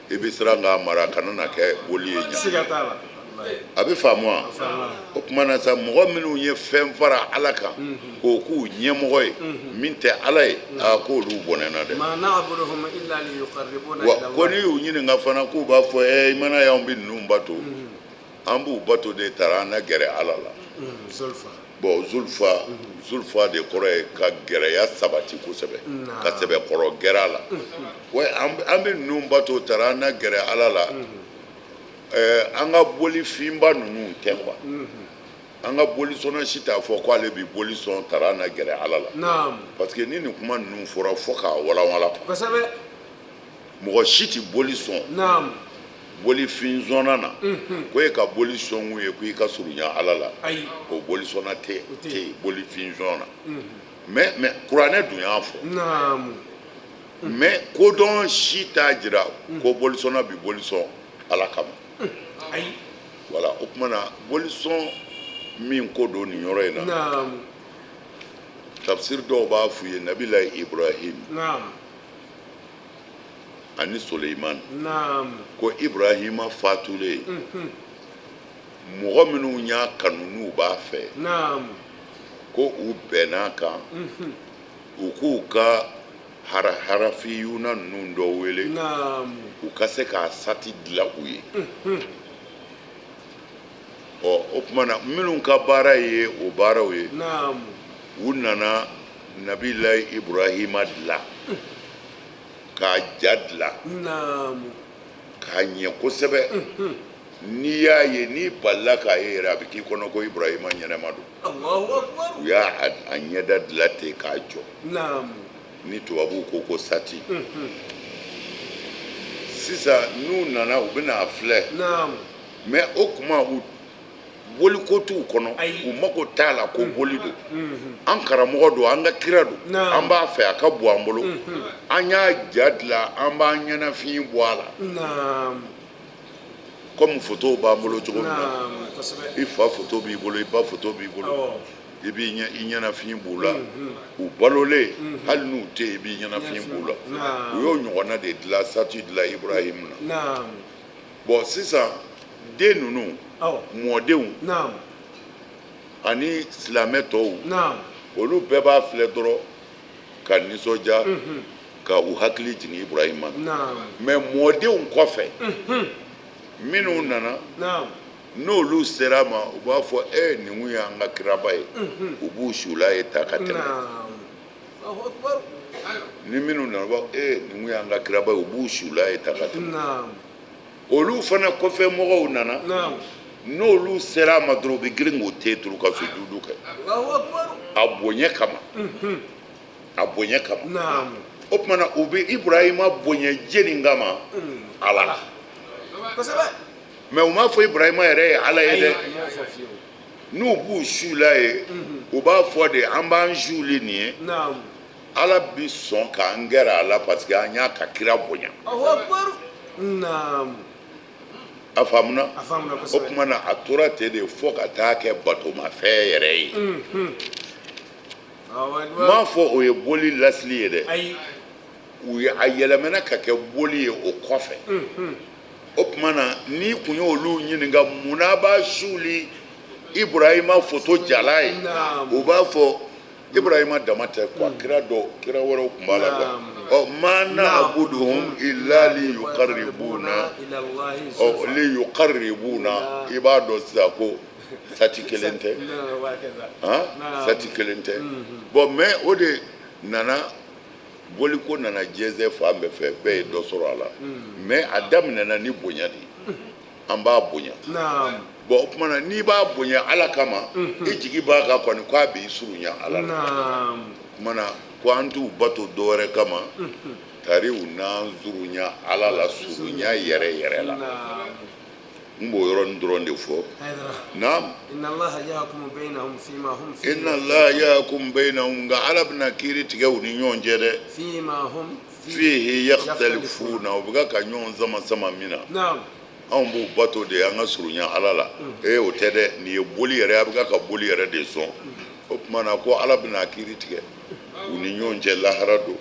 i bɛ siran k'a mara, a kana na kɛ boli ye ɲa. Siga t'a la. Wallahi. A bɛ faamu wa? Faamu. O tuma na sa, mɔgɔ minnu ye fɛn fara Ala kan k'o k'u ɲɛmɔgɔ ye min tɛ Ala ye, aa, k'olu bɔnɛna dɛ. Ma na'buduhum illa liyuqarribuna Wa ila ko n'i Allah. y'u ɲininka fana, k'u b'a fɔ i mana y'anw bɛ ninnu bato, an b'u bato de tara an na gɛrɛ Ala la. Zulfa. Bon, zulfa, zulfa de kɔrɔ ye ka gɛrɛya sabati kosɛbɛ, Naam. ka sɛbɛkɔrɔ gɛrɛ a la. Wa an bɛ ninnu bato tara an na gɛrɛ Ala la. An ka boli finba ninnu tɛ quoi. An ka bolisɔnna si t'a fɔ k'ale bɛ boli sɔn tara an na gɛrɛ Ala la. Naamu. Parce que ni nin kuma ninnu fɔra, fo k'a walawala. Kosɛbɛ. Mɔgɔ si tɛ boli sɔn Naamu. bolifin sɔnna na ko e ka boli sɔn kun ye ko i ka surunya Ala la. Ayi. O bolisɔnna tɛ. O tɛ. Tɛ yen bolifin sɔn na. Mais kuranɛ dun y'a fɔ. Naamu. Mais kodɔn si t'a jira ko bolisɔnna bi boli sɔn Ala kama. Ayi. Voilà, o tuma na, bolisɔn min ko don nin yɔrɔ in na, Naamu. tafsir dɔw b'a f'u ye nabila Ibrahim Naamu. ani Suleiman. Naamu. Ko Ibrahima fatulen, mɔgɔ minnu y'a kanu n'u b'a fɛ, Naamu. ko u bɛnn'a kan u k'u ka harafiyuna ninnu dɔ wele, Naamu. u ka se k'a sati dilan u ye. Ɔ, o tuma na, minnu ka baara ye o baaraw ye, Naamu. u nana nabilayi Ibrahima dilan, k'a ja dilan, Naamu. k'a ɲɛ kosɛbɛ. N'i y'a ye, n'i balila k'a ye yɛrɛ, a bɛ k'i kɔnɔ ko Ibrahima ɲɛnɛma don. Allahu akbar. U y'a a ɲɛda dilan ten k'a jɔ. Naamu. Ni tubabuw ko ko sati. Sisan, n'u nana, u bɛna a filɛ. Naamu. Mais o tuma, u Boliko t'u kɔnɔ, u mago t'a la ko boli don. An karamɔgɔ don, an ka kira don, an b'a fɛ a ka bɔ an bolo, an y'a ja dilan, an b'an ɲɛnafin bɔ a la komi fotow b'an bolo cogo min na. I fa foto b'i bolo, i ba foto b'i bolo, i b'i ɲɛnafin b'u la, u balolen, hali n'u tɛ yen, i b'i ɲɛnafin b'u la. U y'o ɲɔgɔnna de dilan, statue dilan Ibrahim na. Bon, sisan den ninnu, mɔdenw ani silamɛ tɔw, olu bɛɛ b'a filɛ dɔrɔn ka nisɔndiya, ka u hakili jigin Ibrahima na. Mais mɔdenw kɔfɛ minnu nana, n'olu sera a ma, u b'a fɔ e nin kun y'an ka kiraba ye, u b'u sula ye ta ka tɛmɛ. Ni minnu nana, u b'a fɔ e nin kun y'an ka kiraba ye, u b'u sula ye ta ka tɛmɛ. Olu fana kɔfɛ mɔgɔw nana, n'olu sera a ma dɔrɔn, u bɛ girin k'o te turu ka sujudu kɛ a bonya kama, a bonya kama. O tuma na, u bɛ Ibrahima bonya jeni kama? Ala la. Mais u m'a fɔ Ibrahima yɛrɛ ye Ala ye dɛ. N'u b'u sula ye, u b'a fɔ de an b'an suli nin ye, Ala bi sɔn k'an gɛrɛ a la parce que an y'a ka kira bonya. A faamuna? O tuma na, a tora ten de fo ka taa kɛ batomafɛn yɛrɛ ye. N m'a fɔ o ye boli lasili ye dɛ, u ye a yɛlɛmana ka kɛ boli ye o kɔfɛ. O tuma na, n'i kun y'olu ɲininka mun na b'a suli Ibrahima foto jala ye, u b'a fɔ Ibrahima dama tɛ quoi, kira dɔw, kira wɛrɛw tun b'a la quoi. Ɔ ma na'buduhum illa li yuqarribuna, ɔ li yuqarribuna, i b'a dɔn sisan ko sati kelen tɛ, han, sati kelen tɛ. Bon, mais o de nana, boliko nana jɛnsɛn fan bɛɛ fɛ, bɛɛ ye dɔ sɔrɔ a la. Mais a daminɛna ni bonya de ye, an b'a bonya. Bon, o tuma na, n'i b'a bonya Ala kama, i jigi b'a kan kɔni k'a b'i surunya Ala la. O tuma na, ko an t'u bato dɔwɛrɛ kama, tari u n'an surunya Ala la, surunya yɛrɛ yɛrɛ la. N b'o yɔrɔnin dɔrɔn de fɔ. Naam. Inna Allaha yahkumu bainahum fima hum fihi. Inna Allaha yahkumu bainahum, nka Ala bɛna kiiri tigɛ u ni ɲɔgɔn cɛ dɛ. Fima hum fihi yakhtalifuna, u bɛ ka ɲɔgɔn sama sama min na. Anw b'u bato de an ka surunya Ala la. Ee, o tɛ dɛ, nin ye boli yɛrɛ, a bɛ ka boli yɛrɛ de sɔn. O tuma na, ko Ala bɛna kiiri tigɛ u ni ɲɔgɔn cɛ lahara don.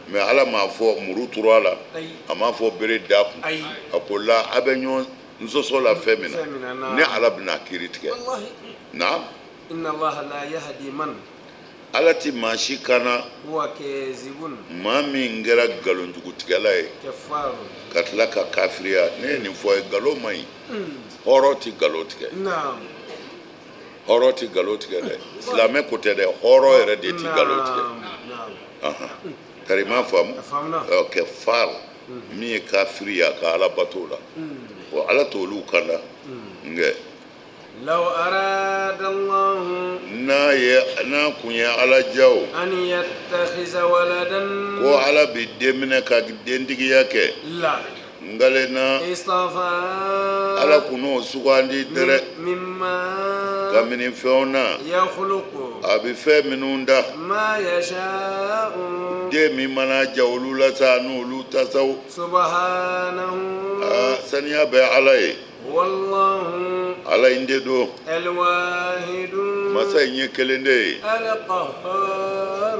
Mais Ala m'a fɔ muru turu a la, a m'a fɔ bere da kun, a ko la a bɛ ɲɔgɔn sɔsɔ la fɛn min na, ne Ala bɛna kiiri tigɛ. Naam. Inna Allaha la yahdi man. Ala ti maa si kana huwa kazibun, maa min kɛra nkalonjugutigɛla ye, kafar, ka tila ka kafiriya. Ne ye nin fɔ ye, nkalon man ɲi, hɔrɔn ti nkalon tigɛ. Hɔrɔn ti nkalon tigɛ dɛ, silamɛ ko tɛ dɛ, hɔrɔn yɛrɛ de ti nkalon tigɛ. Tari m'a faamu, kafar, min ye kafiriya ka Ala bato la, wa Ala t'olu kanda nkɛ. Law arada Allahu, n'a ye n'a kun ye Ala diya o, an yattakhiza waladan, ko Ala bi den minɛ ka dentigiya kɛ, la ngalen na, istafa, Ala kun n'o sugandi dɛrɛ, mimma, kabini fɛnw na, yakhluqu, a bɛ fɛn minnu da, ma yasha'u, den min mana ja olu la sa, n'olu ta saw. Subhanahu, Aa, saniya bɛ Ala ye. Wallahu, Ala in de don, alwahidu, masa in ye kelen de ye, alqahhar,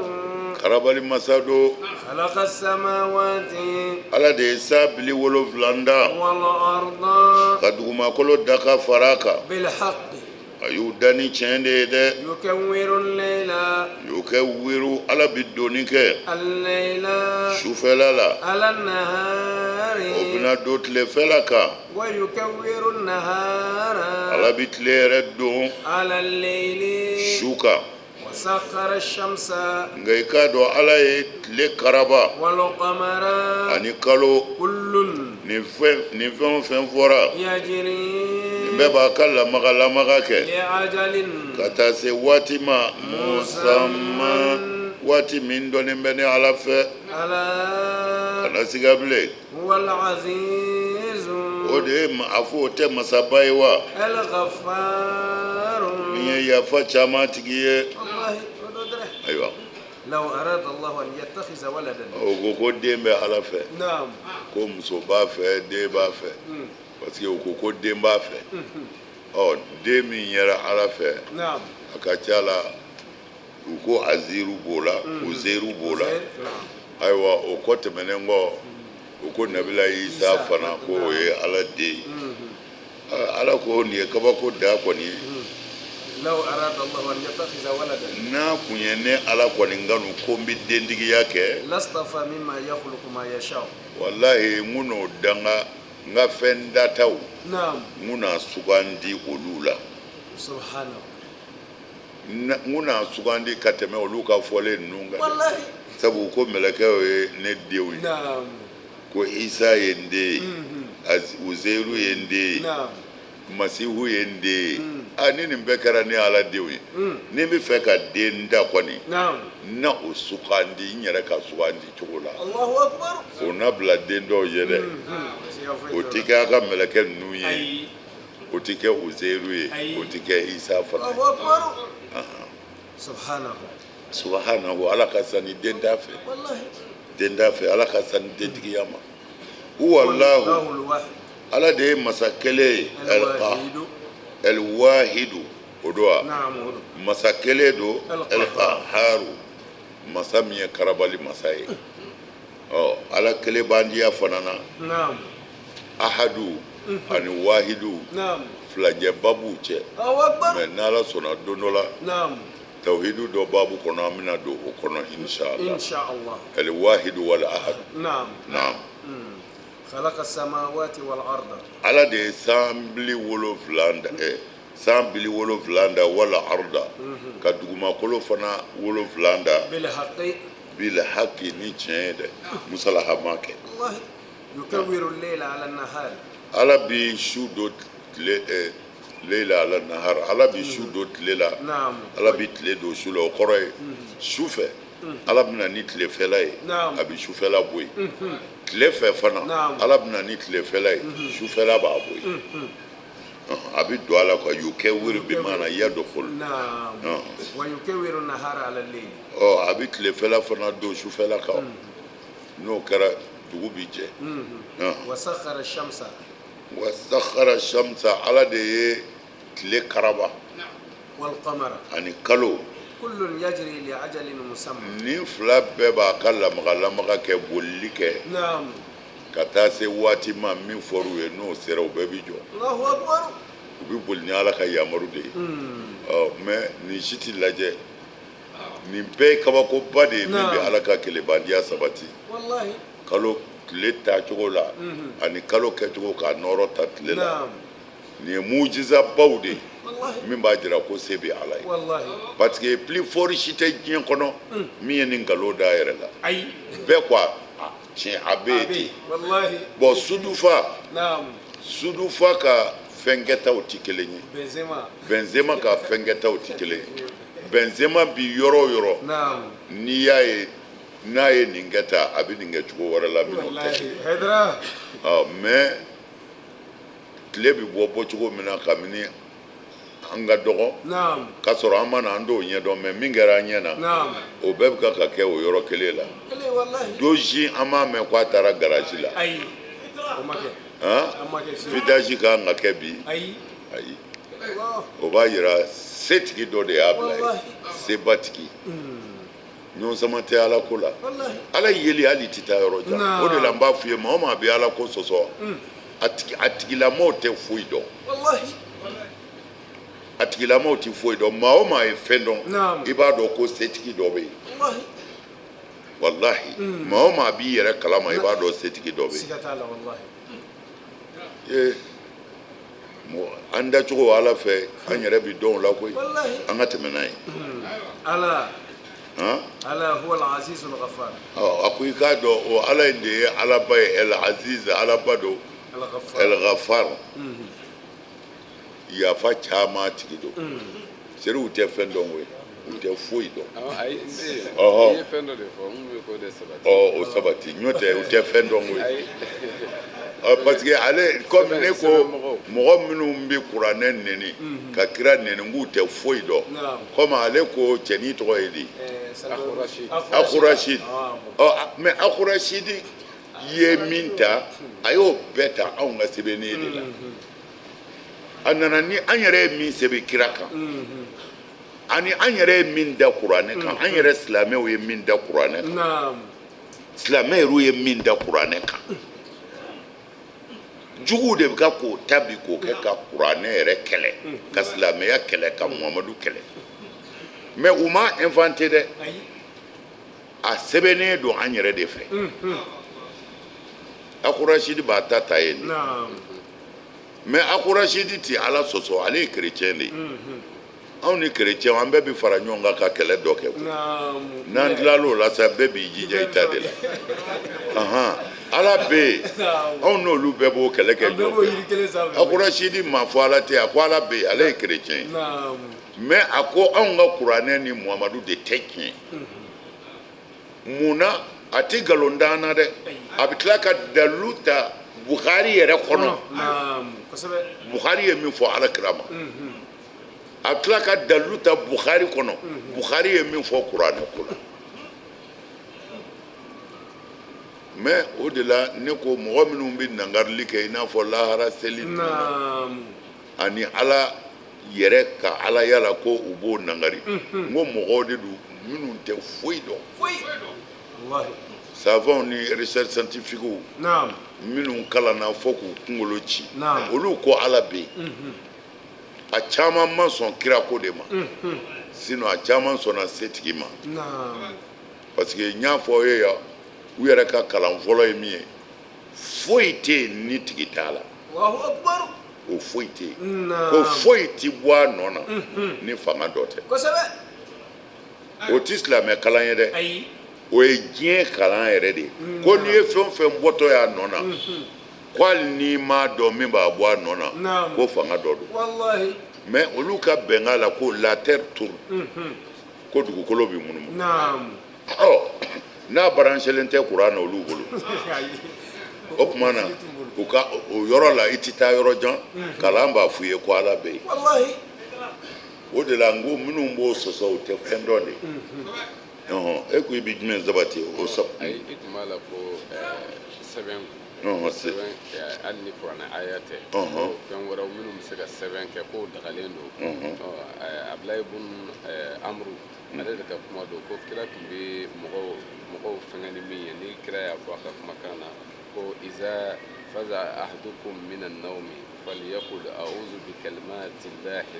karabali masa don. Khalaqa samawati, Ala de ye sa bili 7 da, wal arda, ka dugumakolo da ka fara a kan, bil haqqi, a y'u da ni tiɲɛ de ye dɛ. Yukawwiru al-layla, Yukawwiru, Ala bi donni kɛ al-layla, sufɛla la, ala an-nahari, o bɛna don tilefɛla kan, wa yukawwiru an-nahara, Ala bi tile yɛrɛ don ala al-layli, su kan. Wa sakhkhara ash-shamsa, Nka i k'a dɔn, Ala ye tile karaba wal qamara, ani kalo. Kullun, Nin fɛn o fɛn fɔra, yajri, nin bɛɛ b'a ka lamaga lamaga kɛ li ajalin, ka taa se waati ma, musamman, waati min dɔnnen bɛ ni Ala fɛ. Ala, Kana siga bilen. Huwa O de ye a fɔ o tɛ masaba ye wa? Min ye yafa caman tigi ye. Ayiwa, o ko ko den bɛ Ala fɛ, ko muso b'a fɛ, den b'a fɛ, parce que o ko ko den b'a fɛ. Ɔ, den min yera Ala fɛ, a ka ca la u ko Aziru b'o la, Uzeru b'o la. Ayiwa, o kɔ tɛmɛnen kɔ, u ko Nabila Isa fana ko o ye Ala den ye. Ala ko nin ye kabako da kɔni ye. N'a kun ye ne Ala kɔni kanu ko n bɛ dentigiya kɛ, walahi n kun n'o danga n ka fɛn dataw, n kun n'a sugandi olu la, n kun n'a sugandi ka tɛmɛ olu ka fɔlen ninnu kan, sabu ko mɛlɛkɛw ye ne denw ye, ko Isa ye n den ye, Uzeru ye n den ye, Masihu ye n den ye. A ni nin bɛɛ kɛra ne Ala denw ye, ni n bɛ fɛ ka den da kɔni, n na o sugandi n yɛrɛ ka sugandi cogo la. O na bila den dɔw ye dɛ, o tɛ kɛ a ka mɛlɛkɛ ninnu ye, o tɛ kɛ Uzeru ye, o tɛ kɛ Isa fana ye. Subahanahu, Ala ka sani den t'a fɛ, den t'a fɛ, Ala ka sani dentigiya ma. Huwallahu, Ala de ye masa kelen ye, el wahidu o don wa, masa kelen don, el qaharu, masa min ye karabali masa ye. Ɔ, Ala kelen bandiya fana na, ahadu ani wahidu, filajɛba b'u cɛ. Mais n'Ala sɔnna, don dɔ la, tawhidu dɔ babu kɔnɔ, an bɛna don o kɔnɔ, inshallah. El wahidu wal ahad. Naam. Ala de ye san bili 7 da, san bili 7 da, wal arda, ka dugumakolo fana 7 da, bil haqi, ni tiɲɛ ye dɛ, musalaha ma kɛ. Ala bi su don tile, leila ala nahar, Ala bi su don tile la, Ala bi tile don su la. O kɔrɔ ye, su fɛ, Ala bɛna ni tilefɛla ye, a bɛ sufɛla bɔ yen. Tile fɛ fana, Ala bɛna ni tilefɛla ye, sufɛla b'a bɔ yen. A bɛ don a la quoi, yukawiru bi maana yadkhul. Ɔ, a bɛ tilefɛla fana don sufɛla kan. N'o kɛra, dugu bi jɛ. Wasakhara shamsa, Ala de ye tile karaba ani kalo. Nin fila bɛɛ b'a ka lamaga lamaga kɛ, bolili kɛ, ka taa se waati ma min fɔr'u ye. N'o sera, u bɛɛ bi jɔ, u bɛ boli ni Ala ka yamaru de ye. Ɔ, mais nin si ti lajɛ. Nin bɛɛ ye kabakoba de ye min bɛ Ala ka kelebandiya sabati. Kalo tile taacogo la ani kalo kɛcogo k'a nɔrɔ ta tile la, nin ye mujizabaw de ye min b'a jira ko se bɛ Ala ye, parce que plus fort si tɛ diɲɛ kɔnɔ min ye nin nkalon da a yɛrɛ la. Bɛɛ ko a tiɲɛ, a bɛ yen ten. Bon, sudufa, sudufa ka fɛnkɛtaw tɛ kelen ye, Benzema ka fɛnkɛtaw tɛ kelen ye. Benzema bi yɔrɔ o yɔrɔ, n'i y'a ye n'a ye nin kɛ tan, a bɛ nin kɛ cogo wɛrɛ la min n'o tɛ kelen. Ɔ, mais tile bɛ bɔ bɔcogo min na kabini an ka dɔgɔ k'a sɔrɔ an ma na, an t'o ɲɛdɔn. Mais min kɛra an ɲɛ na, o bɛɛ bɛ ka kɛ o yɔrɔ kelen la. Don si an m'a mɛn k'a taara garage la. Vidange ka kan ka kɛ bi. Ayi, o b'a yira setigi dɔ de y'a bila yen, sebatigi. Ɲɔgɔn sama tɛ Ala ko la. Ala yeli, hali tɛ taa yɔrɔ jan. O de la n b'a f'i ye, maa o maa bɛ Ala ko sɔsɔ, a tigilamɔgɔw tɛ foyi dɔn, a tigilamɔgɔw tɛ foyi dɔn. Maa o maa ye fɛn dɔn, i b'a dɔn ko setigi dɔ bɛ yen. Walahi, maa o maa b'i yɛrɛ kalama, i b'a dɔn setigi dɔ bɛ yen. Ee, an dacogo Ala fɛ, an yɛrɛ bi dɔn o la koyi. An ka tɛmɛ n'a ye. Ala huwa al-aziz al-ghaffar. A ko i k'a dɔn, o Ala in de ye Alaba ye, el aziz, Alaba don, el ghaffar, yafa caman tigi don. Seriw tɛ fɛn dɔn koyi. U tɛ foyi dɔn. Ayi, i ye fɛn dɔ de fɔ n bɛ k'o de sabati. Ɔ, o sabati, n'o tɛ u tɛ fɛn dɔn koyi. Parce que ale, comme ne ko mɔgɔ minnu bɛ kuranɛ neni ka kira neni, k'u tɛ foyi dɔn, comme ale ko cɛnin tɔgɔ ye di? Akurasidi. Ɔ, mais Akurasidi ye min ta, a y'o bɛɛ ta anw ka sɛbɛnni de la. A nana ni an yɛrɛ ye min sɛbɛn kira kan, ani an yɛrɛ ye min da kuranɛ kan, an yɛrɛ silamɛw ye min da kuranɛ kan, silamɛ yɛrɛw ye min da kuranɛ kan, juguw de bɛ ka k'o ta bi k'o kɛ ka kuranɛ yɛrɛ kɛlɛ, ka silamɛya kɛlɛ, ka Muhamadu kɛlɛ. Mais u ma inventé dɛ, a sɛbɛnnen don an yɛrɛ de fɛ. Akurasidi b'a ta ta yen, mais Akurasidi ti Ala sɔsɔ, ale ye chrétien de ye. Anw ni chrétien, an bɛɛ bi fara ɲɔgɔn kan ka kɛlɛ dɔ kɛ. N'an tilal'o la sa, bɛɛ b'i jija i ta de la. Ala bɛ yen, anw n'olu bɛɛ b'o kɛlɛ kɛ ɲɔgɔn fɛ. Akurasidi ma fɔ Ala tɛ, a ko Ala bɛ yen, ale ye chrétien ye. Mais a ko anw ka kuranɛ ni Muhamadu de tɛ tiɲɛ. Mun na a tɛ nkalon d'an na dɛ, a bɛ tila ka dalilu ta Bukhari yɛrɛ kɔnɔ. Bukhari ye min fɔ Ala kira ma, a bɛ tila ka dalilu ta Bukhari kɔnɔ, Bukhari ye min fɔ kuranɛ ko la. Mais o de la ne ko mɔgɔ minnu bɛ nangarili kɛ i n'a fɔ lahara seli ninnu ani Ala yɛrɛ ka Ala yala ko u b'o nangari, n ko mɔgɔw de don minnu tɛ foyi dɔn. Savants ni recherche scientifique minnu kalanna fo k'u kunkolo ci, olu ko Ala bɛ yen. A caman ma sɔn kirako de ma, sinon a caman sɔnna setigi ma. Parce que n y'a fɔ aw ye yan, u yɛrɛ ka kalan fɔlɔ ye min ye, foyi tɛ yen ni tigi t'a la. O foyi tɛ yen, ko foyi tɛ bɔ a nɔ na ni fanga dɔ tɛ. O tɛ silamɛ kalan ye dɛ, o ye diɲɛ kalan yɛrɛ de ye. Ko n'i ye fɛn o fɛn bɔtɔ y'a nɔ na, ko hali n'i m'a dɔn min b'a bɔ a nɔ na, ko fanga dɔ don. Mais olu ka bɛnkan la ko la terre tourne, ko dugukolo bɛ munumunu. Ɔ, n'a baranselen tɛ kuran na olu bolo, o tuma na u ka o yɔrɔ la i tɛ taa yɔrɔ jan, kalan b'a f'u ye ko Ala bɛ yen. O de la n ko minnu b'o sɔsɔ, u tɛ fɛn dɔn de. E ko i bɛ jumɛn sabati o sab. Ayi, i tun b'a la ko sɛbɛn. Sɛbɛn, hali ni kuranɛ aya tɛ, fɛn wɛrɛw minnu bɛ se ka sɛbɛn kɛ k'o dagalen don. Abulayi bun Amuru, ale de ka kuma don ko kira tun bɛ mɔgɔw fɛngɛ ni min ye, ni kira y'a fɔ a ka kumakan na ko iza faza ahadukum mina nawmi falyaqul a'udhu bi kalimati llahi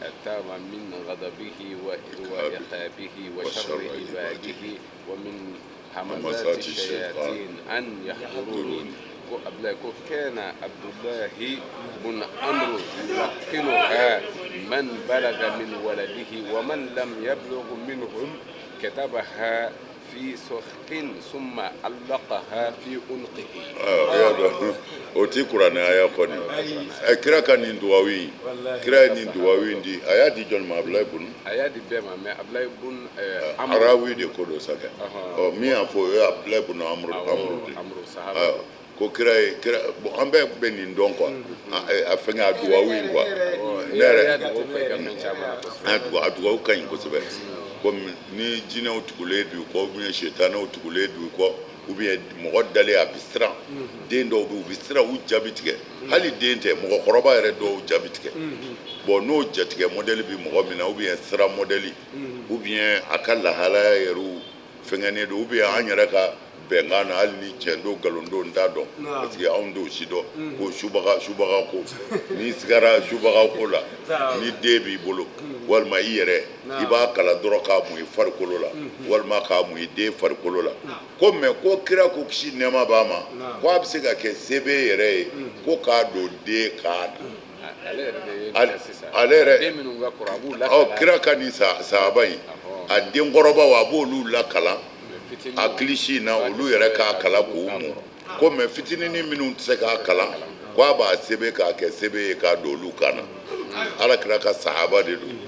at-tamma min ghadabihi wa iqabihi wa sharri ibadihi wa min hamazati shayatin an yahduruni. Ko Abulayi ko kana Abdulahi bun Amru yulaqqinuha man balaga min waladihi wa man lam yablugh minhum katabaha fi suhqin summa allaqaha fi unqihi. O ti kuranɛ aya kɔni. Kira ka nin duwawu in, kira ye nin duwawu in di, a y'a di jɔn ma? Abulayi bun. A y'a di bɛɛ ma, mais Abulayi bun Amru. Arawi de ko don sa kɛ. Ɔ, min y'a fɔ o ye Abulayi bun Amru de. Amru sahaba. Ko kira ye kira, bon an bɛɛ bɛ nin dɔn quoi, a fɛngɛ a duwawu in quoi. Ne yɛrɛ a duwawu ka ɲi kosɛbɛ. Komi ni jinɛw tugulen don i kɔ, ou bien sitanɛw tugulen don i kɔ, ou bien mɔgɔ dalen a bɛ siran, den dɔw bɛ yen u bɛ siran, u ja bɛ tigɛ. Hali den tɛ, mɔgɔkɔrɔba yɛrɛ dɔw ja bɛ tigɛ. Bon n'o jatigɛ modèle bɛ mɔgɔ min na, ou bien siran modèle, ou bien a ka lahalaya yɛrɛ fɛngɛnen don, ou bien an yɛrɛ ka bɛnkan na, hali ni tiɲɛ don nkalon don n t'a dɔn, parce que anw t'o si dɔn. Ko subaga ko n'i sigara subaga ko la, ni den b'i bolo walima i yɛrɛ, i b'a kala dɔrɔn k'a mun i farikolo la, walima k'a mun i den farikolo la. Ko mais ko kira ko kisi nɛɛma b'a ma, ko a bɛ se ka kɛ sebe yɛrɛ ye, ko k'a don den kan na. Ale yɛrɛ ɔ, kira ka nin sahaba in, a denkɔrɔbaw a b'olu lakalan a kilisi in na, olu yɛrɛ k'a kalan k'u mun. Ko mais fitininin minnu tɛ se k'a kalan, ko a b'a sɛbɛn k'a kɛ sɛbɛn ye k'a don olu kan na. Ala kira ka sahaba de don.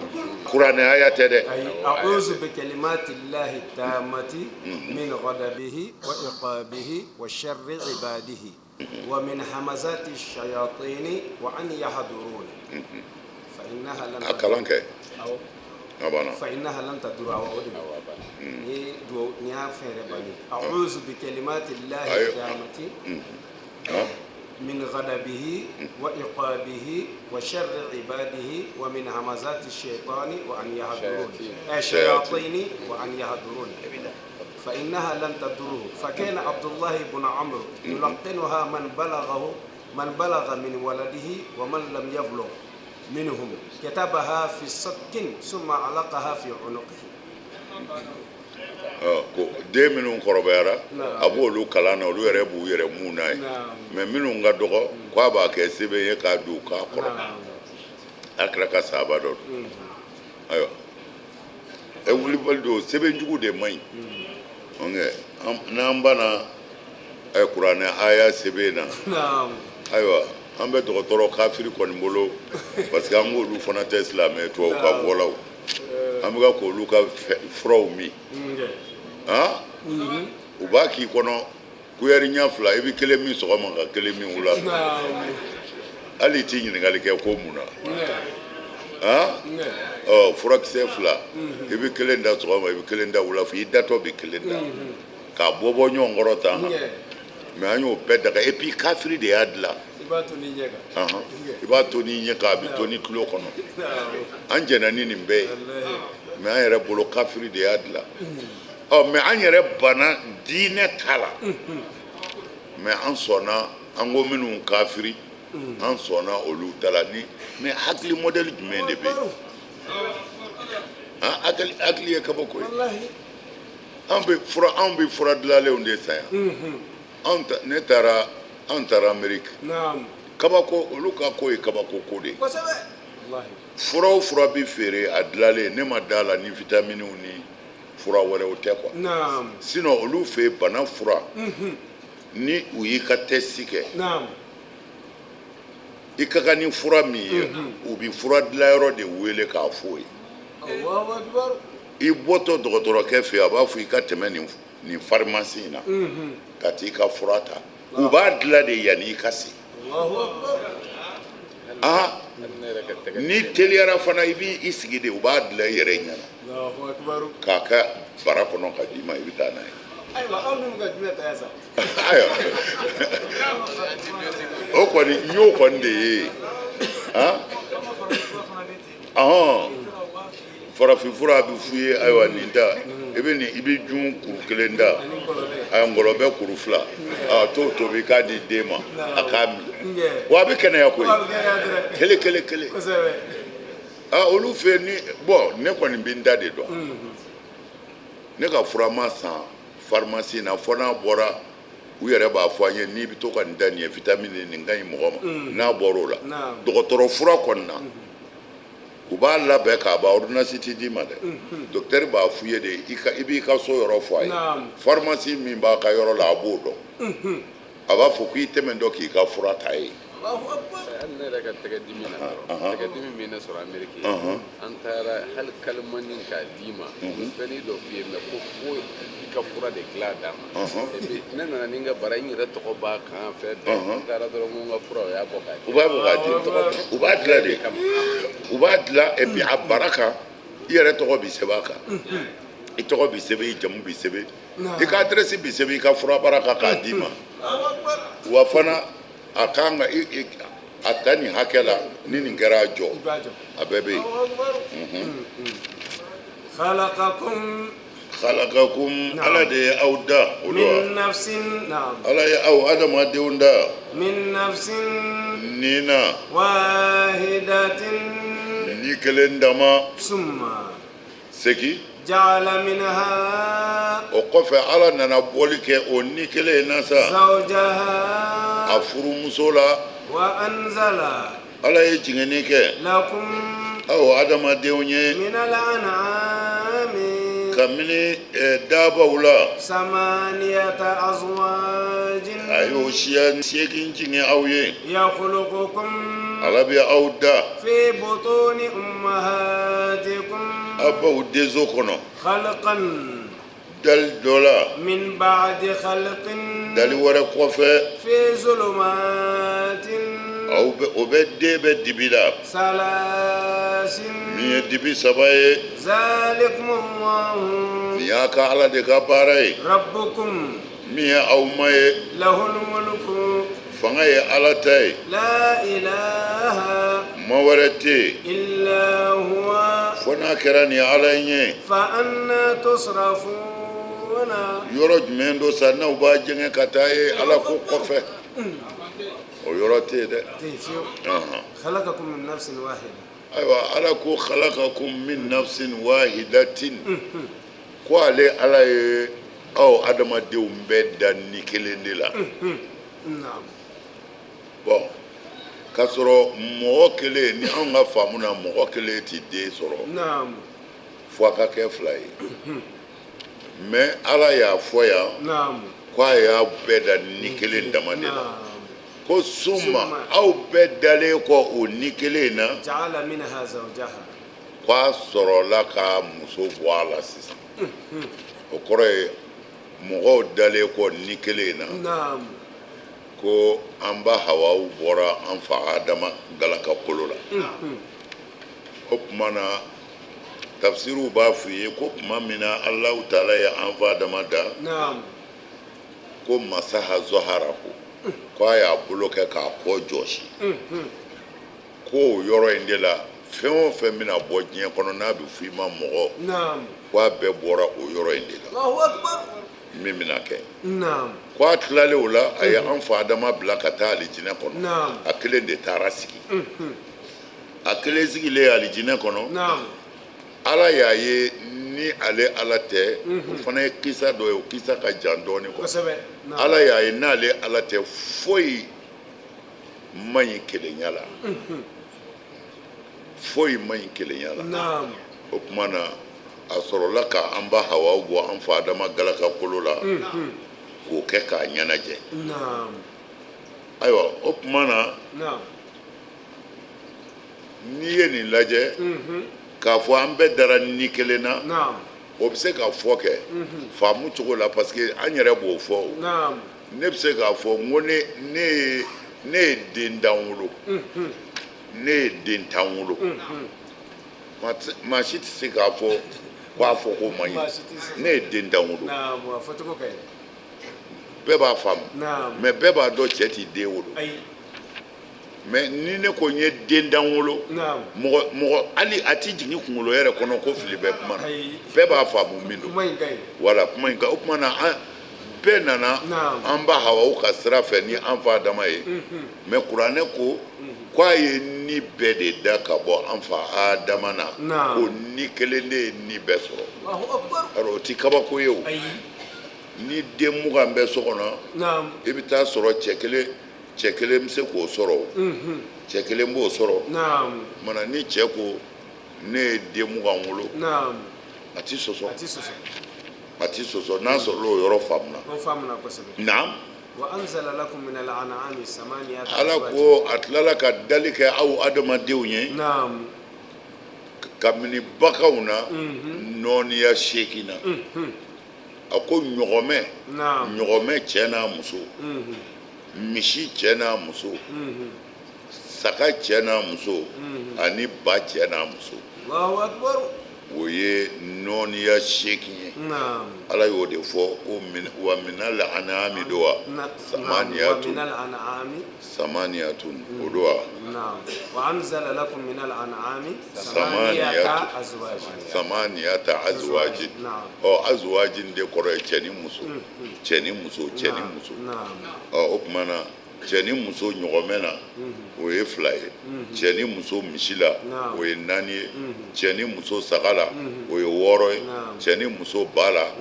Kuranɛ aya tɛ dɛ. Ayi, a'udhu bi kalimati llahi tammati min ghadabihi wa iqabihi wa sharri ibadihi wa min hamazati shayatini wa an yahdurun. Fa innaha lan A kalan kɛ. Awɔ. A banna. Fa innaha lan tadur, awɔ, o de don. Ni duwawu ni y'a fɛn yɛrɛ bannen, a'udhu bi kalimati llahi Ayi. tammati من غضبه وعقابه وشر عباده ومن همزات الشيطان وأن يحضرون، الشياطين وأن يحضرون، فإنها لن تضره. فكان عبد الله بن عمرو يلقنها من بلغه من بلغ من ولده ومن لم يبلغ منهم، كتبها في صك ثم علقها في عنقه. Ko den minnu kɔrɔbayara, a b'olu kalan na, olu yɛrɛ b'u yɛrɛ mun n'a ye, mais minnu ka dɔgɔ, k'a b'a kɛ sɛbɛn ye k'a don k'a kɔrɔ. A kira ka sahaba dɔ don. Ayiwa, ɛ wulibali don, sɛbɛn jugu de man ɲi. N'an banna ɛ kuranɛ aya sɛbɛn na, ayiwa, an bɛ dɔgɔtɔrɔ kafiri kɔni bolo, parce que an k'olu fana tɛ silamɛ, tubabu ka bɔlaw, an bɛ ka k'olu ka furaw min. Han, u b'a k'i kɔnɔ kuyɛri ɲɛ 2, i bɛ kelen min sɔgɔma ka kelen min wula fɛ, hali i t'i ɲininkali kɛ ko mun na. Han, ɔ furakisɛ 2, i bɛ kelen da sɔgɔma, i bɛ kelen da wula fɛ, i datɔ bɛ kelen da k'a bɔ bɔ ɲɔgɔn kɔrɔ tan. Mais an y'o bɛɛ daga, et puis kafiri de y'a dilan. I b'a to ni ɲɛ kan. I b'a to ni ɲɛ kan, a bɛ to ni tulo kɔnɔ. An jɛnna ni nin bɛɛ ye, mais an yɛrɛ bolo kafiri de y'a dilan. Ɔ mais an yɛrɛ banna diinɛ ta la, mais an sɔnna, an ko minnu kafiri, an sɔnna olu ta la. Ni mais hakili modèle jumɛn de bɛ yen? Hakili ye kabako ye. An bɛ fura, anw bɛ fura dilanlenw de san yan. Anw ne taara, an taara Amérique. Kabako, olu ka ko ye kabako ko de ye. Fura o fura bɛ feere a dilanlen, ne ma da la ni vitaminiw ni fura wɛrɛw tɛ quoi. Sinon olu fɛ yen, bana fura, ni u y'i ka test kɛ, i ka kan ni fura min ye, u bɛ fura dilanyɔrɔ de wele k'a f'o ye. I bɔtɔ dɔgɔtɔrɔkɛ fɛ yen, a b'a fɔ i ka tɛmɛ nin pharmacie in na ka t'i ka fura ta. U b'a dilan de yanni i ka se. Aa, n'i teliyara fana, i b'i sigi de, u b'a dilan i yɛrɛ ɲɛna k'a kɛ bara kɔnɔ ka d'i ma, i bɛ taa n'a ye. Ayiwa, aw dun ka jumɛn ta yan sa? Ayiwa, o kɔni n y'o kɔni de ye. Han, ɔhɔn, farafinfura a bɛ f'u ye, ayiwa, nin ta, i bɛ nin, i bɛ jun kuru kelen da, a ngɔlɔbɛ kuru 2, a t'o tobi k'a di den ma a k'a min, wa a bɛ kɛnɛya koyi, kelen kelen kelen. Aa, olu fɛ yen ni bɔn, ne kɔni bɛ n da de dɔn. Ne ka fura ma san pharmacie na fɔ n'a bɔra u yɛrɛ b'a fɔ an ye, n'i bɛ to ka nin da, nin ye vitamine, nin ka ɲi mɔgɔ ma. N'a bɔra o la, dɔgɔtɔrɔ fura kɔni na, u b'a labɛn k'a ban, ordonnance ti d'i ma dɛ. Docteur b'a f'u ye de, i ka i b'i ka so yɔrɔ fɔ a ye, pharmacie min b'a ka yɔrɔ la, a b'o dɔn. A b'a fɔ k'i tɛmɛ dɔ k'i ka fura ta ye. Hali ne yɛrɛ ka tɛgɛ dimi na dɔrɔn, tɛgɛ dimi min ne sɔrɔ Ameriki, an taara hali kalimani k'a d'i ma, u bɛ fɛnnin dɔ f'i ye, mais ko fo i ka fura de dilan d'a ma. Et puis ne nana ni n ka bara, n yɛrɛ tɔgɔ b'a kan, fɛn bɛɛ. N taara dɔrɔn, ko n ka fura, o y'a bɔ k'a di. U b'a bɔ k'a di, u b'a dilan de, u b'a dilan, et puis a bara kan, i yɛrɛ tɔgɔ bi sɛbɛn a kan, i tɔgɔ bi sɛbɛn, i jamu bi sɛbɛn, i ka adresse bi sɛbɛn i ka fura bara kan k'a d'i ma. Wa fana a kan ka a ta nin hakɛ la, ni nin kɛra a jɔ, a bɛɛ bɛ yen. Khalaqakum. Khalaqakum, Ala de ye aw da o don wa? Min nafsin, naam. Ala ye aw adamadenw da. Min nafsin. Ni na. Wahidatin. Ni kelen dama. Summa. Segin. Ja'ala minha. O kɔfɛ, Ala nana bɔli kɛ o ni kelen in na sa. Zawjaha. A furumuso la. Wa anzala. Ala ye jiginni kɛ. Lakum. Aw adamadenw ye. Minal an'ami. Kabini daabaw la. Samaniyata azwajin. A y'o siya 8 jigin aw ye. Yakhluqukum. Ala bɛ aw da fi butuni ummahatikum, aw baw denso kɔnɔ, khalqan, dali dɔ la, min ba'di khalqin, dali wɛrɛ kɔfɛ, fi zulumatin, aw bɛ o bɛ den bɛ dibi la, salasin, min ye dibi saba ye. Zalikumullahu, Nin y'a ka Ala de ka baara ye, rabbukum, min ye aw ma ye, lahul mulku, fanga ye Ala ta ye, la ilaha, ma wɛrɛ tɛ yen, illa huwa, fo n'a kɛra nin Ala in ye. Fa anna tusrafuna. Yɔrɔ jumɛn don sa n'aw b'a jɛngɛ ka taa ye Ala ko kɔfɛ? O yɔrɔ tɛ yen dɛ. Tɛ fiyewu. Khalaqakum min nafsin wahida. Ayiwa, Ala ko khalaqakum min nafsin wahidatin, ko ale Ala ye aw adamadenw bɛɛ da ni kelen de la. Bɔn, k'a sɔrɔ mɔgɔ kelen, ni anw ka faamu na, mɔgɔ kelen ti den sɔrɔ fo a ka kɛ fila ye. Mais Ala y'a fɔ yan ko a y'a bɛɛ da ni kelen dama de la. Ko suma, aw bɛɛ dalen kɔ o ni kelen in na, ja'ala minha zawjaha, ko a sɔrɔla ka muso bɔ a la sisan. O kɔrɔ ye mɔgɔw dalen kɔ ni kelen in na, ko an ba Hawaw bɔra an fa Adama galaka kolo la. O tuma na, tafsiriw b'a f'i ye ko tuma min na Alahu taala ye an fa Adama da, ko masaha zaharahu, ko a y'a bolo kɛ k'a kɔ jɔsi, ko o yɔrɔ in de la, fɛn o fɛn bɛna bɔ diɲɛ kɔnɔ n'a bɛ f'i ma mɔgɔ, ko a bɛɛ bɔra o yɔrɔ in de la. Allahu akbar. Min bɛna kɛ, ko a tilalen o la, a ye an fa Adama bila ka taa alijinɛ kɔnɔ. A kelen de taara sigi. A kelen sigilen alijinɛ kɔnɔ, Ala y'a ye ni ale Ala tɛ, o fana ye kisa dɔ ye, o kisa ka jan dɔɔnin quoi. Ala y'a ye n'ale Ala tɛ, foyi man ɲi kelenya la, foyi man ɲi kelenya la. O tuma na, a sɔrɔla ka an ba Hawa bɔ an fa Adama galaka kolo la k'o kɛ k'a ɲɛnajɛ. Ayiwa, o tuma na, n'i ye nin lajɛ k'a fɔ an bɛɛ dara ni kelen na, o bɛ se ka fɔ kɛ faamu cogo la, parce que an yɛrɛ b'o fɔ o. Ne bɛ se k'a fɔ n ko ne ye den 10 wolo, ne ye den 10 wolo. Maa si tɛ se k'a fɔ k'a fɔ ko man Maa ɲi. si tɛ se. Ne ye den 10 wolo. A fɔcogo ka ɲi. Bɛɛ b'a faamu. Mais bɛɛ b'a dɔn cɛ t'i den wolo. Ayi. Mais ni ne ko n ye den 10 wolo, mɔgɔ mɔgɔ hali a ti jigin kunkolo yɛrɛ kɔnɔ ko fili bɛ kuma na. Ayi. Bɛɛ b'a faamu min don. Kuma in ka ɲi. Wala, kuma in kan, o tuma na, an bɛɛ nana an ba Hawaw ka sira fɛ ni an fa Adama ye. Mais kuranɛ ko k'a ye ni bɛɛ de da ka bɔ an fa Adama na, ko ni kelen de ye ni bɛɛ sɔrɔ. Allahu akbar. Alors, o ti kabako ye o. Ayi. Ni den 20 bɛ so kɔnɔ, i bɛ taa sɔrɔ cɛ kelen, cɛ kelen bɛ se k'o sɔrɔ o, cɛ kelen b'o sɔrɔ. Mana ni cɛ ko ne ye den 20 wolo, a ti sɔsɔ. A ti sɔsɔ. A ti sɔsɔ n'a sɔrɔ o yɔrɔ faamuna. O faamuna kosɛbɛ. Wa anzala lakum min al-an'ami samaniyata Ala azwaj. ko a tilala ka dali kɛ aw adamadenw ye kabini baganw na nɔɔniya seegin na. A ko ɲɔgɔmɛ, ɲɔgɔmɛ cɛ n'a muso, misi cɛ n'a muso, saga cɛ n'a muso, ani ba cɛ n'a muso. Allahu akbar. O ye nɔɔniya seegin ye. Ala y'o de fɔ ko wa minal an'ami do wa Wa samaniyatun. min al-an'ami. Samaniyatun, o do wa. Naam, wa anzala lakum min al-an'ami samaniyatu. samaniyata azwaj. Samaniyata azwajin. Ɔ, azwajin de kɔrɔ ye cɛ ni muso, cɛ ni muso, cɛ ni muso. Ɔ, o tuma na, cɛ ni muso ɲɔgɔmɛ na, o ye fila ye. Cɛ ni muso misi la, o ye naani ye. Cɛ ni muso saga la, o ye wɔɔrɔ ye. Cɛ ni muso ba la,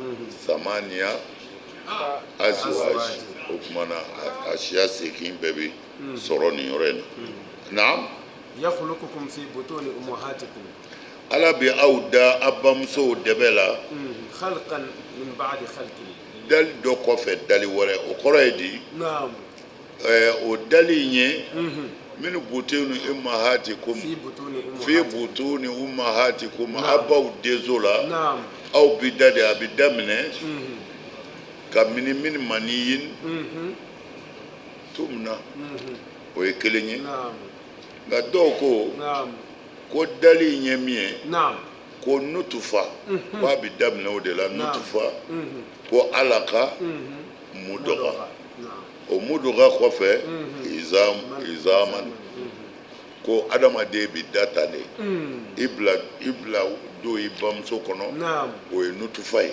samaniya azwaj. O tuma na, a siya seegin bɛɛ bɛ sɔrɔ nin yɔrɔ in na. Naam. Yakhluqukum fi butuni ummahatikum. Ala bɛ aw da aw bamusow dɛbɛ la, Khalqan min ba'di khalqin. Dali dɔ kɔfɛ dali wɛrɛ. O kɔrɔ ye di? O dali in ye Min butuni ummahatikum fi butuni ummahatikum aw baw denso la aw bi da de a bɛ daminɛ kabini min maniyin tumna o ye kelen ye nka dɔw ko ko dali in ye min ye ko nutufa k'a bɛ daminɛ o de la nutufa ko alaka mudoga o mudoga kɔfɛ izaman ko adamaden bɛ da tan de i bila i bila don i bamuso kɔnɔ o ye nutufa ye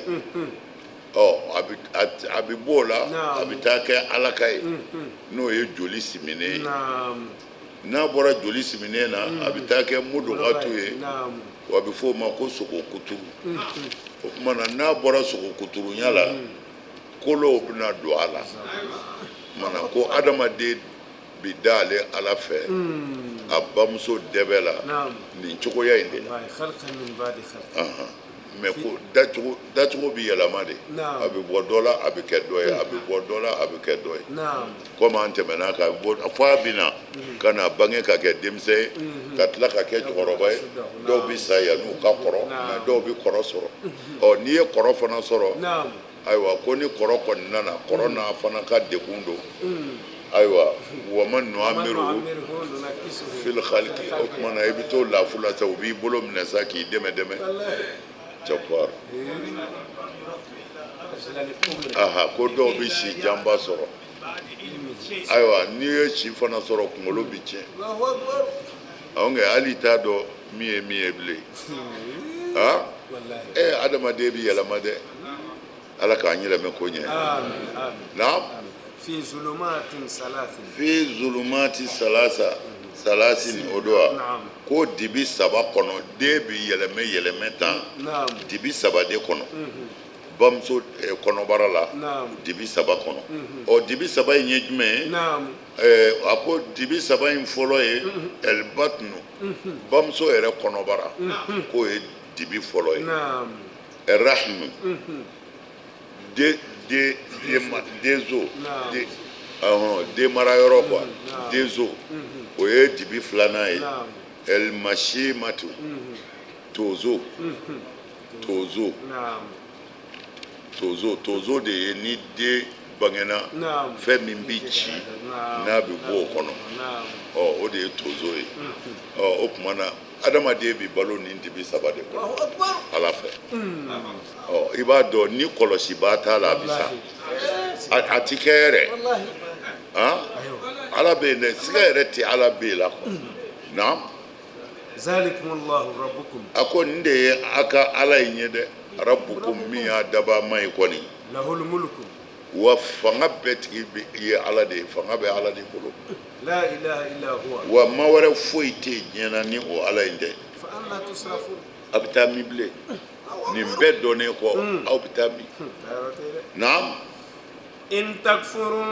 ɔ a bɛ bɔ o la a bɛ taa kɛ alaka ye n'o ye joli siminen ye n'a bɔra joli siminen na a bɛ taa kɛ mudugatu ye wa a bɛ fɔ o ma ko sogo kuturu o tuma na n'a bɔra sogo kuturunya la kolow bɛna don a la tuma na ko adamaden bɛ da ale ala fɛ a bamuso dɛbɛ la nin cogoya in de la mais ko dacogo dacogo bɛ yɛlɛma de a bɛ bɔ dɔ la a bɛ kɛ dɔ ye a bɛ bɔ dɔ la a bɛ kɛ dɔ ye komi an tɛmɛna ka bɔ fo a bɛ na ka na bange ka kɛ denmisɛn ye ka tila ka kɛ cɛkɔrɔba ye dɔw bɛ sa yann'u ka kɔrɔ mais dɔw bɛ kɔrɔ sɔrɔ ɔ n'i ye kɔrɔ fana sɔrɔ ayiwa ko ni kɔrɔ kɔni nana kɔrɔ n'a fana ka degun don ayiwa wama nuamiruhu fil khaliki o tuma na i bɛ t'o lafu la sa u b'i bolo minɛ sa k'i dɛmɛ dɛmɛ cɛkwari aha ko dɔw bɛ si janba sɔrɔ ayiwa n'i ye si fana sɔrɔ kunkolo bɛ tiɲɛ nka hali i t'a dɔn min ye min ye bilen aa ɛ adamaden bɛ yɛlɛma dɛ ala k'an yɛlɛmɛ ko ɲɛ naam fi zulumatin salasin fi zulumati salasa salasin o don wa ko dibi saba kɔnɔ den bɛ yɛlɛmɛ yɛlɛmɛ tan dibi saba de kɔnɔ bamuso kɔnɔbara la dibi saba kɔnɔ ɔ dibi saba in ye jumɛn ye a ko dibi saba in fɔlɔ ye ɛlibatunu bamuso yɛrɛ kɔnɔbara k'o ye dibi fɔlɔ ye ɛrahimu denso den mara yɔrɔ quoi denso o ye dibi filanan ye ɛlimasimatu tozo tozo tozo tozo de ye ni den bangena fɛn min bɛ ci n'a bɛ bɔ o kɔnɔ ɔ o de ye tozo ye ɔ o tuma na adamaden bɛ balo nin dibi saba de kɔnɔ ala fɛ ɔ i b'a dɔn ni kɔlɔsibaa t'a la a bɛ sa a ti kɛ yɛrɛ han ala bɛ yen dɛ siga yɛrɛ tɛ ala bɛ yen la quoi naam. Zalikumullahu rabbukum. A ko nin de ye a ka ala in ye dɛ rabbukum min y'a dabaa ma ye kɔni. Lahul mulku. Wa fanga bɛɛ tigi ye ala de ye fanga bɛ ala de bolo. La ilaha illa huwa. Wa ma wɛrɛ foyi tɛ yen diɲɛ na ni o ala in tɛ. Fa anna tusrafun. A bɛ taa min bilen nin bɛɛ dɔnnen kɔ aw bɛ taa min. Naam. In takfuru.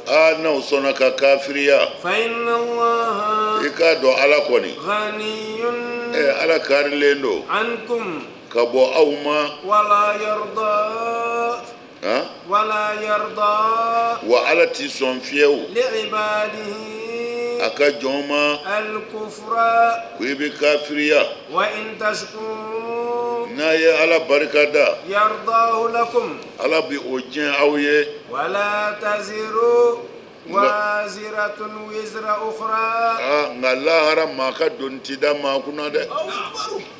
Aa n'aw sɔnna ka kafiriya. Fa inna Allaha. I k'a dɔn ala kɔni. Ghaniyun. Ɛ ala karilen don. Ankum. Ka bɔ aw ma. Wala yarda. Han. Wala yarda. Wa ala ti sɔn fiyewu. Li ibadihi. A ka jɔn ma. Al kufra. Ko i bɛ kafiriya. Wa in tashkuru. N'a ye ala barika da. Yardahu lakum. Ala bi o diɲɛ aw ye. Wala taziru waziratun wizra ukhra. Aa nka lahara maa ka doni ti da maa kunna dɛ.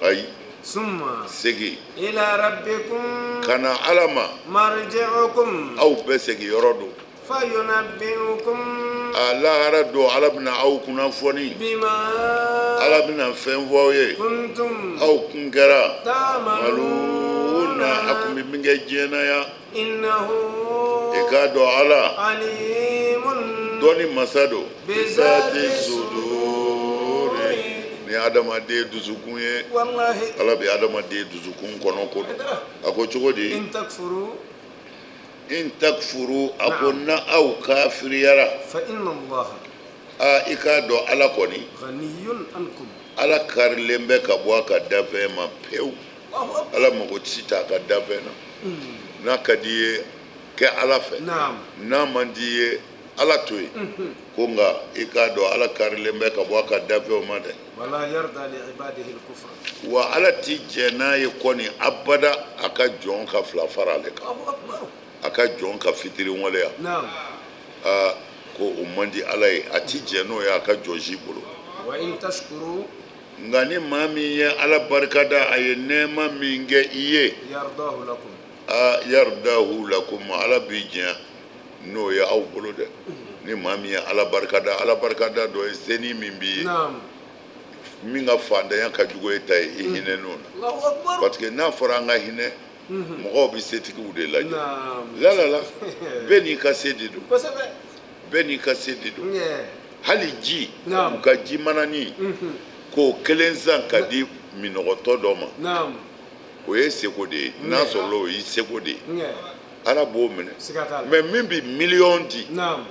Ayi. Summa. Segin. Ila rabbikum. Ka na ala ma. Marji'ukum. Aw bɛɛ segin yɔrɔ don. Fayunabbi'ukum. A lahara don ala bɛna aw kunnafoni. Bima. Ala bɛna fɛn fɔ aw ye. Kuntum. Aw kun kɛra. Ta'maluna. A kun bɛ min kɛ diɲɛ na yan. Innahu. I k'a dɔn ala. Alimun. Dɔnni masa don. Bizati suduri. Ni adamaden dusukun ye. Walahi. Ala bɛ adamaden dusukun kɔnɔ ko dɔn. A ko cogo di. In takfuru. In takfuru a ko na aw kafiriyara. Fa inna Allah. Aa i k'a dɔn ala kɔni. Ghaniyun ankum. Ala karilen bɛ ka bɔ a ka dafɛn ma pewu. Ala mago si t'a ka dafɛn na. N'a ka di i ye kɛ ala fɛ. Naam. N'a man di i ye Ala to yen ko nka i k'a dɔn Ala karilen bɛ ka bɔ a ka danfɛnw ma dɛ. Wala yarda li ibadihi al-kufra. Wa Ala ti jɛn n'a ye kɔni abada a ka jɔn ka fila fara ale kan. A ka jɔn ka fitiriwaleya. Naam. Aa ko o man di Ala ye, a ti jɛn n'o ye a ka jɔn si bolo. Wa in tashkuru. Nka ni maa min ye Ala barika da a ye nɛɛma min kɛ i ye. Yardahu lakum. Aa yardahu lakum, Ala bi jɛn n'o ye aw bolo dɛ. Ni maa min ye Ala barika da, Ala barika da dɔ ye senin min b'i ye. Naam. Min ka fantanya ka jugu e ta ye, i hinɛ n'o na. Allahu akbar. Parce que n'a fɔra an ka hinɛ, mɔgɔw bɛ setigiw de lajɛ. Naam. La la la, bɛɛ n'i ka se de don. Kosɛbɛ. Bɛɛ n'i ka se de don. Ɲɛ. Hali ji, Naam. u ka ji manani k'o kelen san ka di minɔgɔtɔ dɔ ma. Naam. O ye seko de ye. N'a sɔrɔla o y'i seko de ye. Ɲɛ. Ala b'o minɛ. Siga t'a la. Mais min bɛ miliyɔn di, Naam.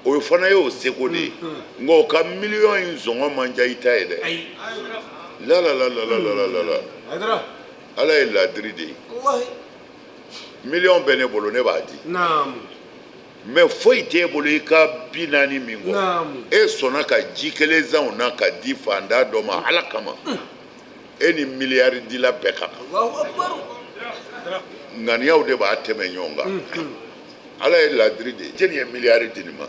o fana y'o seko de ye. Nka o ka miliyɔn in sɔngɔ man diya i ta ye dɛ. Ayi. La la la la la la la la. Hayidara. Ala ye ladiri de ye. Wallahi. Miliyɔn bɛ ne bolo, ne b'a di. Naam. Mais foyi t'e bolo i ka 40 min kɔ. Naam. E sɔnna ka ji kelen san o na ka di fantan dɔ ma Ala kama. E ni miliyari dila bɛɛ ka kan. Allahu akbar. Ŋaniyaw de b'a tɛmɛ ɲɔgɔn kan. Ala ye ladiri de ye. Jɔnni ye miliyari di nin ma?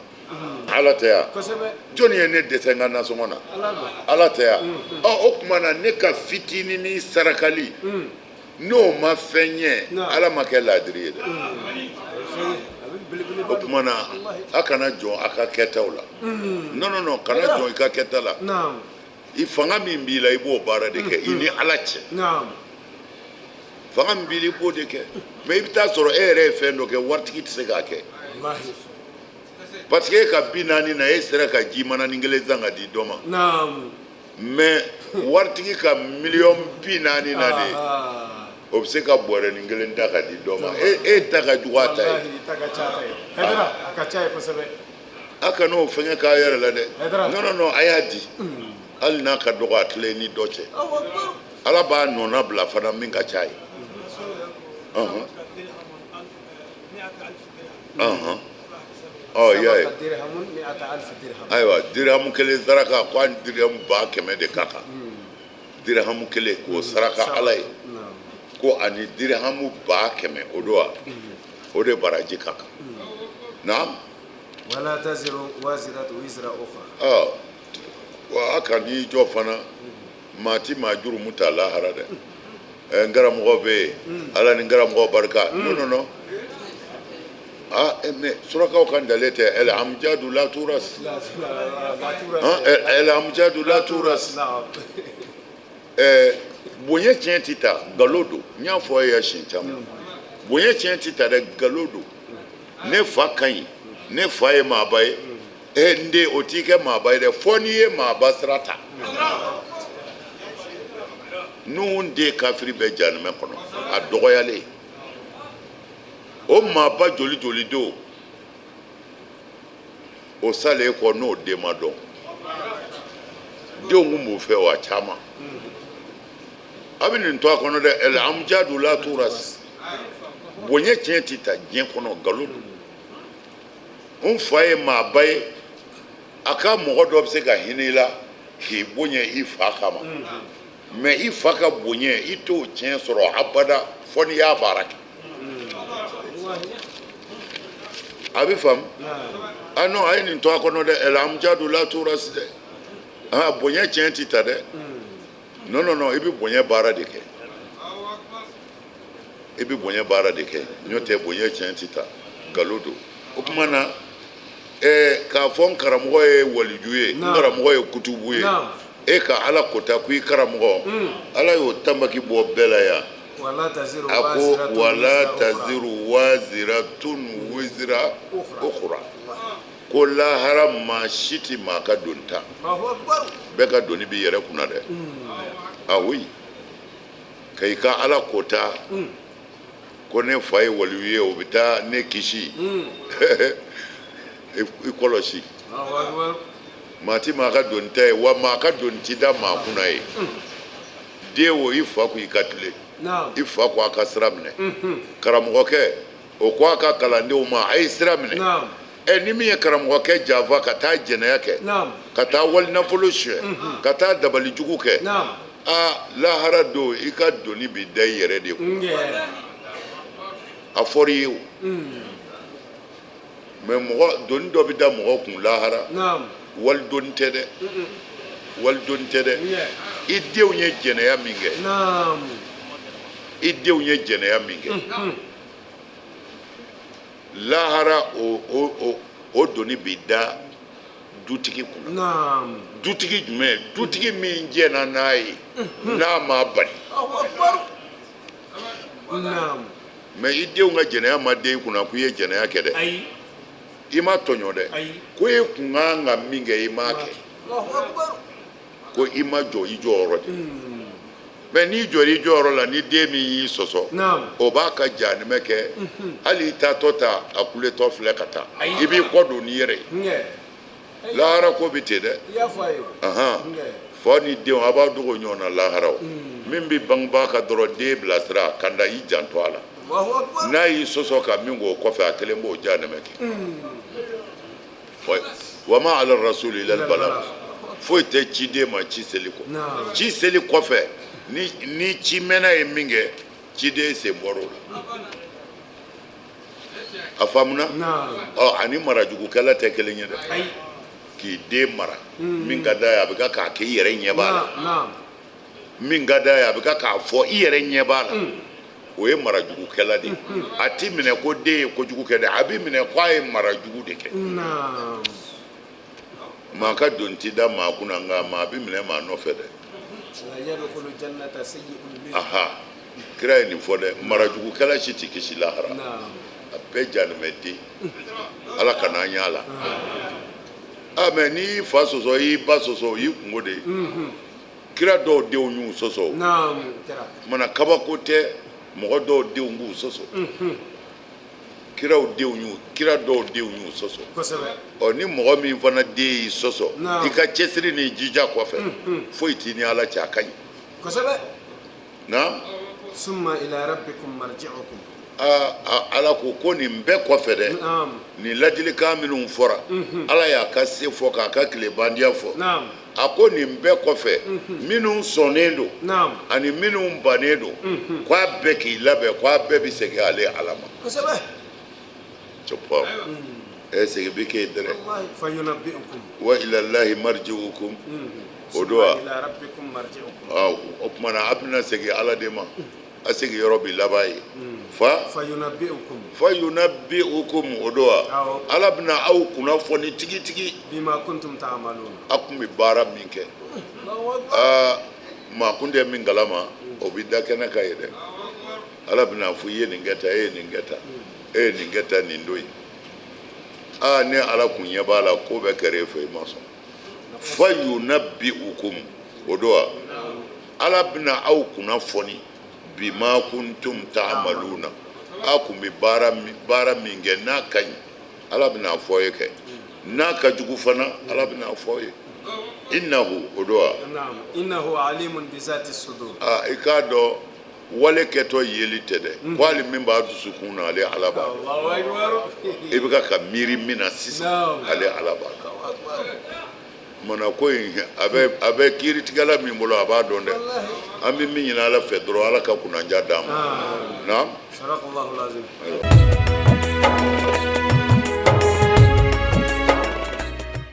Ala tɛ yan. Kosɛbɛ. Jɔnni ye ne dɛsɛ n ka nasɔngɔ na? Ala don. Ala tɛ yan. Ɔ o tuma na ne ka fitininin sarakali n'o ma fɛn ɲɛ, Naam. Ala ma kɛ ladiri ye dɛ. Fɛn ye. A bɛ belebeleba O don. tuma na a kana jɔn a ka kɛtaw la. Non non non, kana jɔn i ka kɛta la. Naam. I fanga min b'i la, i b'o baara de kɛ i ni Ala cɛ. Naam. Fanga min b'i la, i b'o de kɛ. Mais i bɛ taa sɔrɔ e yɛrɛ ye fɛn dɔ kɛ, waritigi tɛ se k'a kɛ. Wallahi. Parce que e ka 40 na, e sera ka ji manani kelen san ka di dɔ ma. Naam. Mais waritigi ka miliyɔn 40 na de, Ah. o bɛ se ka bɔrɛnin kelen ta ka di dɔ ma. E ta ka jugu a ta ye. Wallahi, ta ka ca ta ye. Hayidara, a ka ca ye kosɛbɛ. A kana o fɛngɛ k'a yɛrɛ la dɛ. Hayidara. Non non non, a y'a di. Hali n'a ka dɔgɔ, a tilen ni dɔ cɛ. Allahu akbar. Ala b'a nɔna bila fana min ka ca ye. Ɔ i y'a ye. Sabaqa dirhamun mi'ata alf dirham. Ayiwa, dirhamu kelen saraka ko ani dirhamu 100,000 de ka kan. Dirhamu kelen k'o saraka Ala ye. Naam. Ko ani dirhamu 100,000 o don wa? O de baraji ka kan. Naam. Wala taziru waziratu wizra ukhra. Ɔ wa a kan'i jɔ fana maa ti maa jurumu ta lahara dɛ. N karamɔgɔ bɛ yen, Ala ni n karamɔgɔ barika. Non non non. Ah, mais surakaw kan dalen tɛ el amjadu la turas. La la la turas. Han, el amjadu la turas. Naam. Bonya tiɲɛ ti ta, nkalon don. N y'a fɔ e ye siɲɛ caman. Bonya tiɲɛ ti ta dɛ, nkalon don. Ne fa ka ɲi, ne fa ye maaba ye. N den, o t'i kɛ maaba ye dɛ, fo n'i ye maaba sira ta. Nuhun den kafiri bɛ jahanamɛ kɔnɔ, a dɔgɔyalen. O maaba joli joli don o salen kɔ n'o den ma dɔn. Denw kun b'o fɛ wa caman. A bɛ nin to a kɔnɔ dɛ, el amjadu la turas. Bonya tiɲɛ ti ta diɲɛ kɔnɔ, nkalon don. N fa ye maaba ye, a ka mɔgɔ dɔ bɛ se ka hinɛ i la k'i bonya i fa kama. Mais i fa ka bonya, i t'o tiɲɛ sɔrɔ abada fo n'i y'a baara kɛ. A bɛ faamu? Ah non, a ye nin to a kɔnɔ dɛ, el amjadu la turas dɛ. Ah, bonya tiɲɛ ti ta dɛ. Non non non, i bɛ bonya baara de kɛ. I bɛ bonya baara de kɛ. N'o tɛ bonya tiɲɛ ti ta, nkalon don. O tuma na k'a fɔ n karamɔgɔ ye waliju ye, n karamɔgɔ ye kutubu ye. E ka Ala kota ko i karamɔgɔ, Ala y'o tanbaki bɔ bɛɛ la yan. A ko wala taziru waziratun wizra ukhra. Ko lahara maa si ti maa ka doni ta. Bɛɛ ka doni b'i yɛrɛ kunna dɛ. Ah oui. Ka i ka Ala kota ko ne fa ye waliyu ye, o bɛ taa ne kisi. I kɔlɔsi. Maa ti maa ka doni ta ye, wa maa ka doni ti da maa kunna ye. Den o, i fa ko i ka tilen. I fa ko a ka sira minɛ. Karamɔgɔkɛ o ko a ka kalandenw ma, a ye sira minɛ. Ɛ, ni min ye karamɔgɔkɛ janfa ka taa jɛnɛya kɛ, ka taa walinafolo suɲɛ, ka taa dabali jugu kɛ, aa, lahara don, i ka doni bi da i yɛrɛ de kun. A fɔra i ye o, mais mɔgɔ doni dɔ bɛ da mɔgɔ kun lahara, wali doni tɛ dɛ, wali doni tɛ dɛ. I denw ye jɛnɛya min kɛ, i denw ye jɛnɛya min kɛ lahara, o doni bi da dutigi kunna. Dutigi jumɛn? Dutigi min jɛnna n'a ye, n'a m'a bali. Mais i denw ka jɛnɛya ma da i kunna k'i ye jɛnɛya kɛ dɛ. I ma tɔɲɔ dɛ. Ko e kun kan ka min kɛ, i m'a kɛ, ko i ma jɔ i jɔyɔrɔ de. Mais n'i jɔra i jɔyɔrɔ la, ni den min y'i sɔsɔ, o b'a ka jahanɛmɛ kɛ. Hali i taatɔ ta, a kuletɔ filɛ ka taa, i b'i kɔ don n'i yɛrɛ ye. Lahara ko bɛ ten dɛ. Fa ni denw, a b'a dogo ɲɔgɔn na lahara. O min bɛ bangebaa ka dɔrɔn, den bilasira ka da i janto a la. N'a y'i sɔsɔ ka min k'o kɔfɛ, a kelen b'o jahanɛmɛ kɛ. Wa ma ala rasuli illa albalagh. Foyi tɛ ciden ma ci seli kɔ. Ci seli kɔfɛ, ni ci mɛnna ye min kɛ, ciden sen bɔr'o la. A faamuna? Ɔ, ani marajugukɛla tɛ kelen ye dɛ. K'i den mara, min ka d'a ye, a bɛ ka k'a kɛ, i yɛrɛ ɲɛ b'a la. Min ka d'a ye, a bɛ ka k'a fɔ, i yɛrɛ ɲɛ b'a la. O ye marajugukɛla de ye. A ti minɛ ko den ye kojugu kɛ dɛ, a bɛ minɛ ko a ye marajugu de kɛ. Maa ka doni ti da maa kunna, nka maa bɛ minɛ maa nɔfɛ dɛ. Aha, kira ye nin fɔ dɛ: marajugukɛla si ti kisi lahara, a bɛɛ jahanɛmɛden. Ala kana an y'a la. A mais n'i y'i fa sɔsɔ, i y'i ba sɔsɔ, o y'i kungo de ye. Kira dɔw denw y'u sɔsɔ. Mana kabako tɛ, mɔgɔ dɔw denw k'u sɔsɔ. Kiraw denw y'u, kira dɔw denw y'u sɔsɔ. Ɔ, ni mɔgɔ min fana den y'i sɔsɔ, i ka cɛsiri ni jija kɔfɛ, foyi t'i ni Ala cɛ, a ka ɲi. Naam. Summa ila rabbikum marji'ukum. Aa, Ala ko nin bɛɛ kɔfɛ dɛ, nin ladilikan minnu fɔra, Ala y'a ka se fɔ, k'a ka tilebandiya fɔ. A ko nin bɛɛ kɔfɛ, minnu sɔnnen don ani minnu bannen don, k'a bɛɛ k'i labɛn, k'a bɛɛ bɛ segin ale Ala ma. Cɛpɔ ɛ, segin bɛ k'e dɛrɛ. Wa ilallahi marji'ukum, o don wa, o tuma na a bɛna segin Ala de ma, a segin yɔrɔ bi laban ye. Fa fayunabbi'ukum, o don wa, Ala bɛna aw kunnafoni tigitigi. Bima kuntum ta'maluna. A kun bɛ baara min kɛ. Aa, maa kun tɛ min kalama, o bɛ da kɛnɛ kan ye dɛ. Ala bɛna fɔ: i ye nin kɛ tan, e ye nin kɛ tan, e ye nin kɛ tan, nin don in. Aa, ne Ala kun ɲɛ b'a la, ko bɛɛ kɛra e fɛ, i ma sɔn. Fayunabbi'ukum, o don wa, Ala bɛna aw kunnafoni bima kuntum ta'maluna, aw kun bɛ baara min kɛ. N'a ka ɲi, Ala bɛna fɔ ye kɛ. N'a ka jugu fana, Ala bɛna fɔ ye. Innahu, o don wa. Innahu alimun bi zati sudur. Aa, i k'a dɔn, wale kɛtɔ yeli tɛ dɛ, ko hali min b'a dusukun na, ale Ala b'a dɔn. I bɛ ka miiri min na sisan, ale Ala b'a dɔn. Mana ko in, a bɛ kiiritigɛla min bolo, a b'a dɔn dɛ. An bɛ min ɲini Ala fɛ dɔrɔn, Ala ka kunnanja d'an ma. Naam.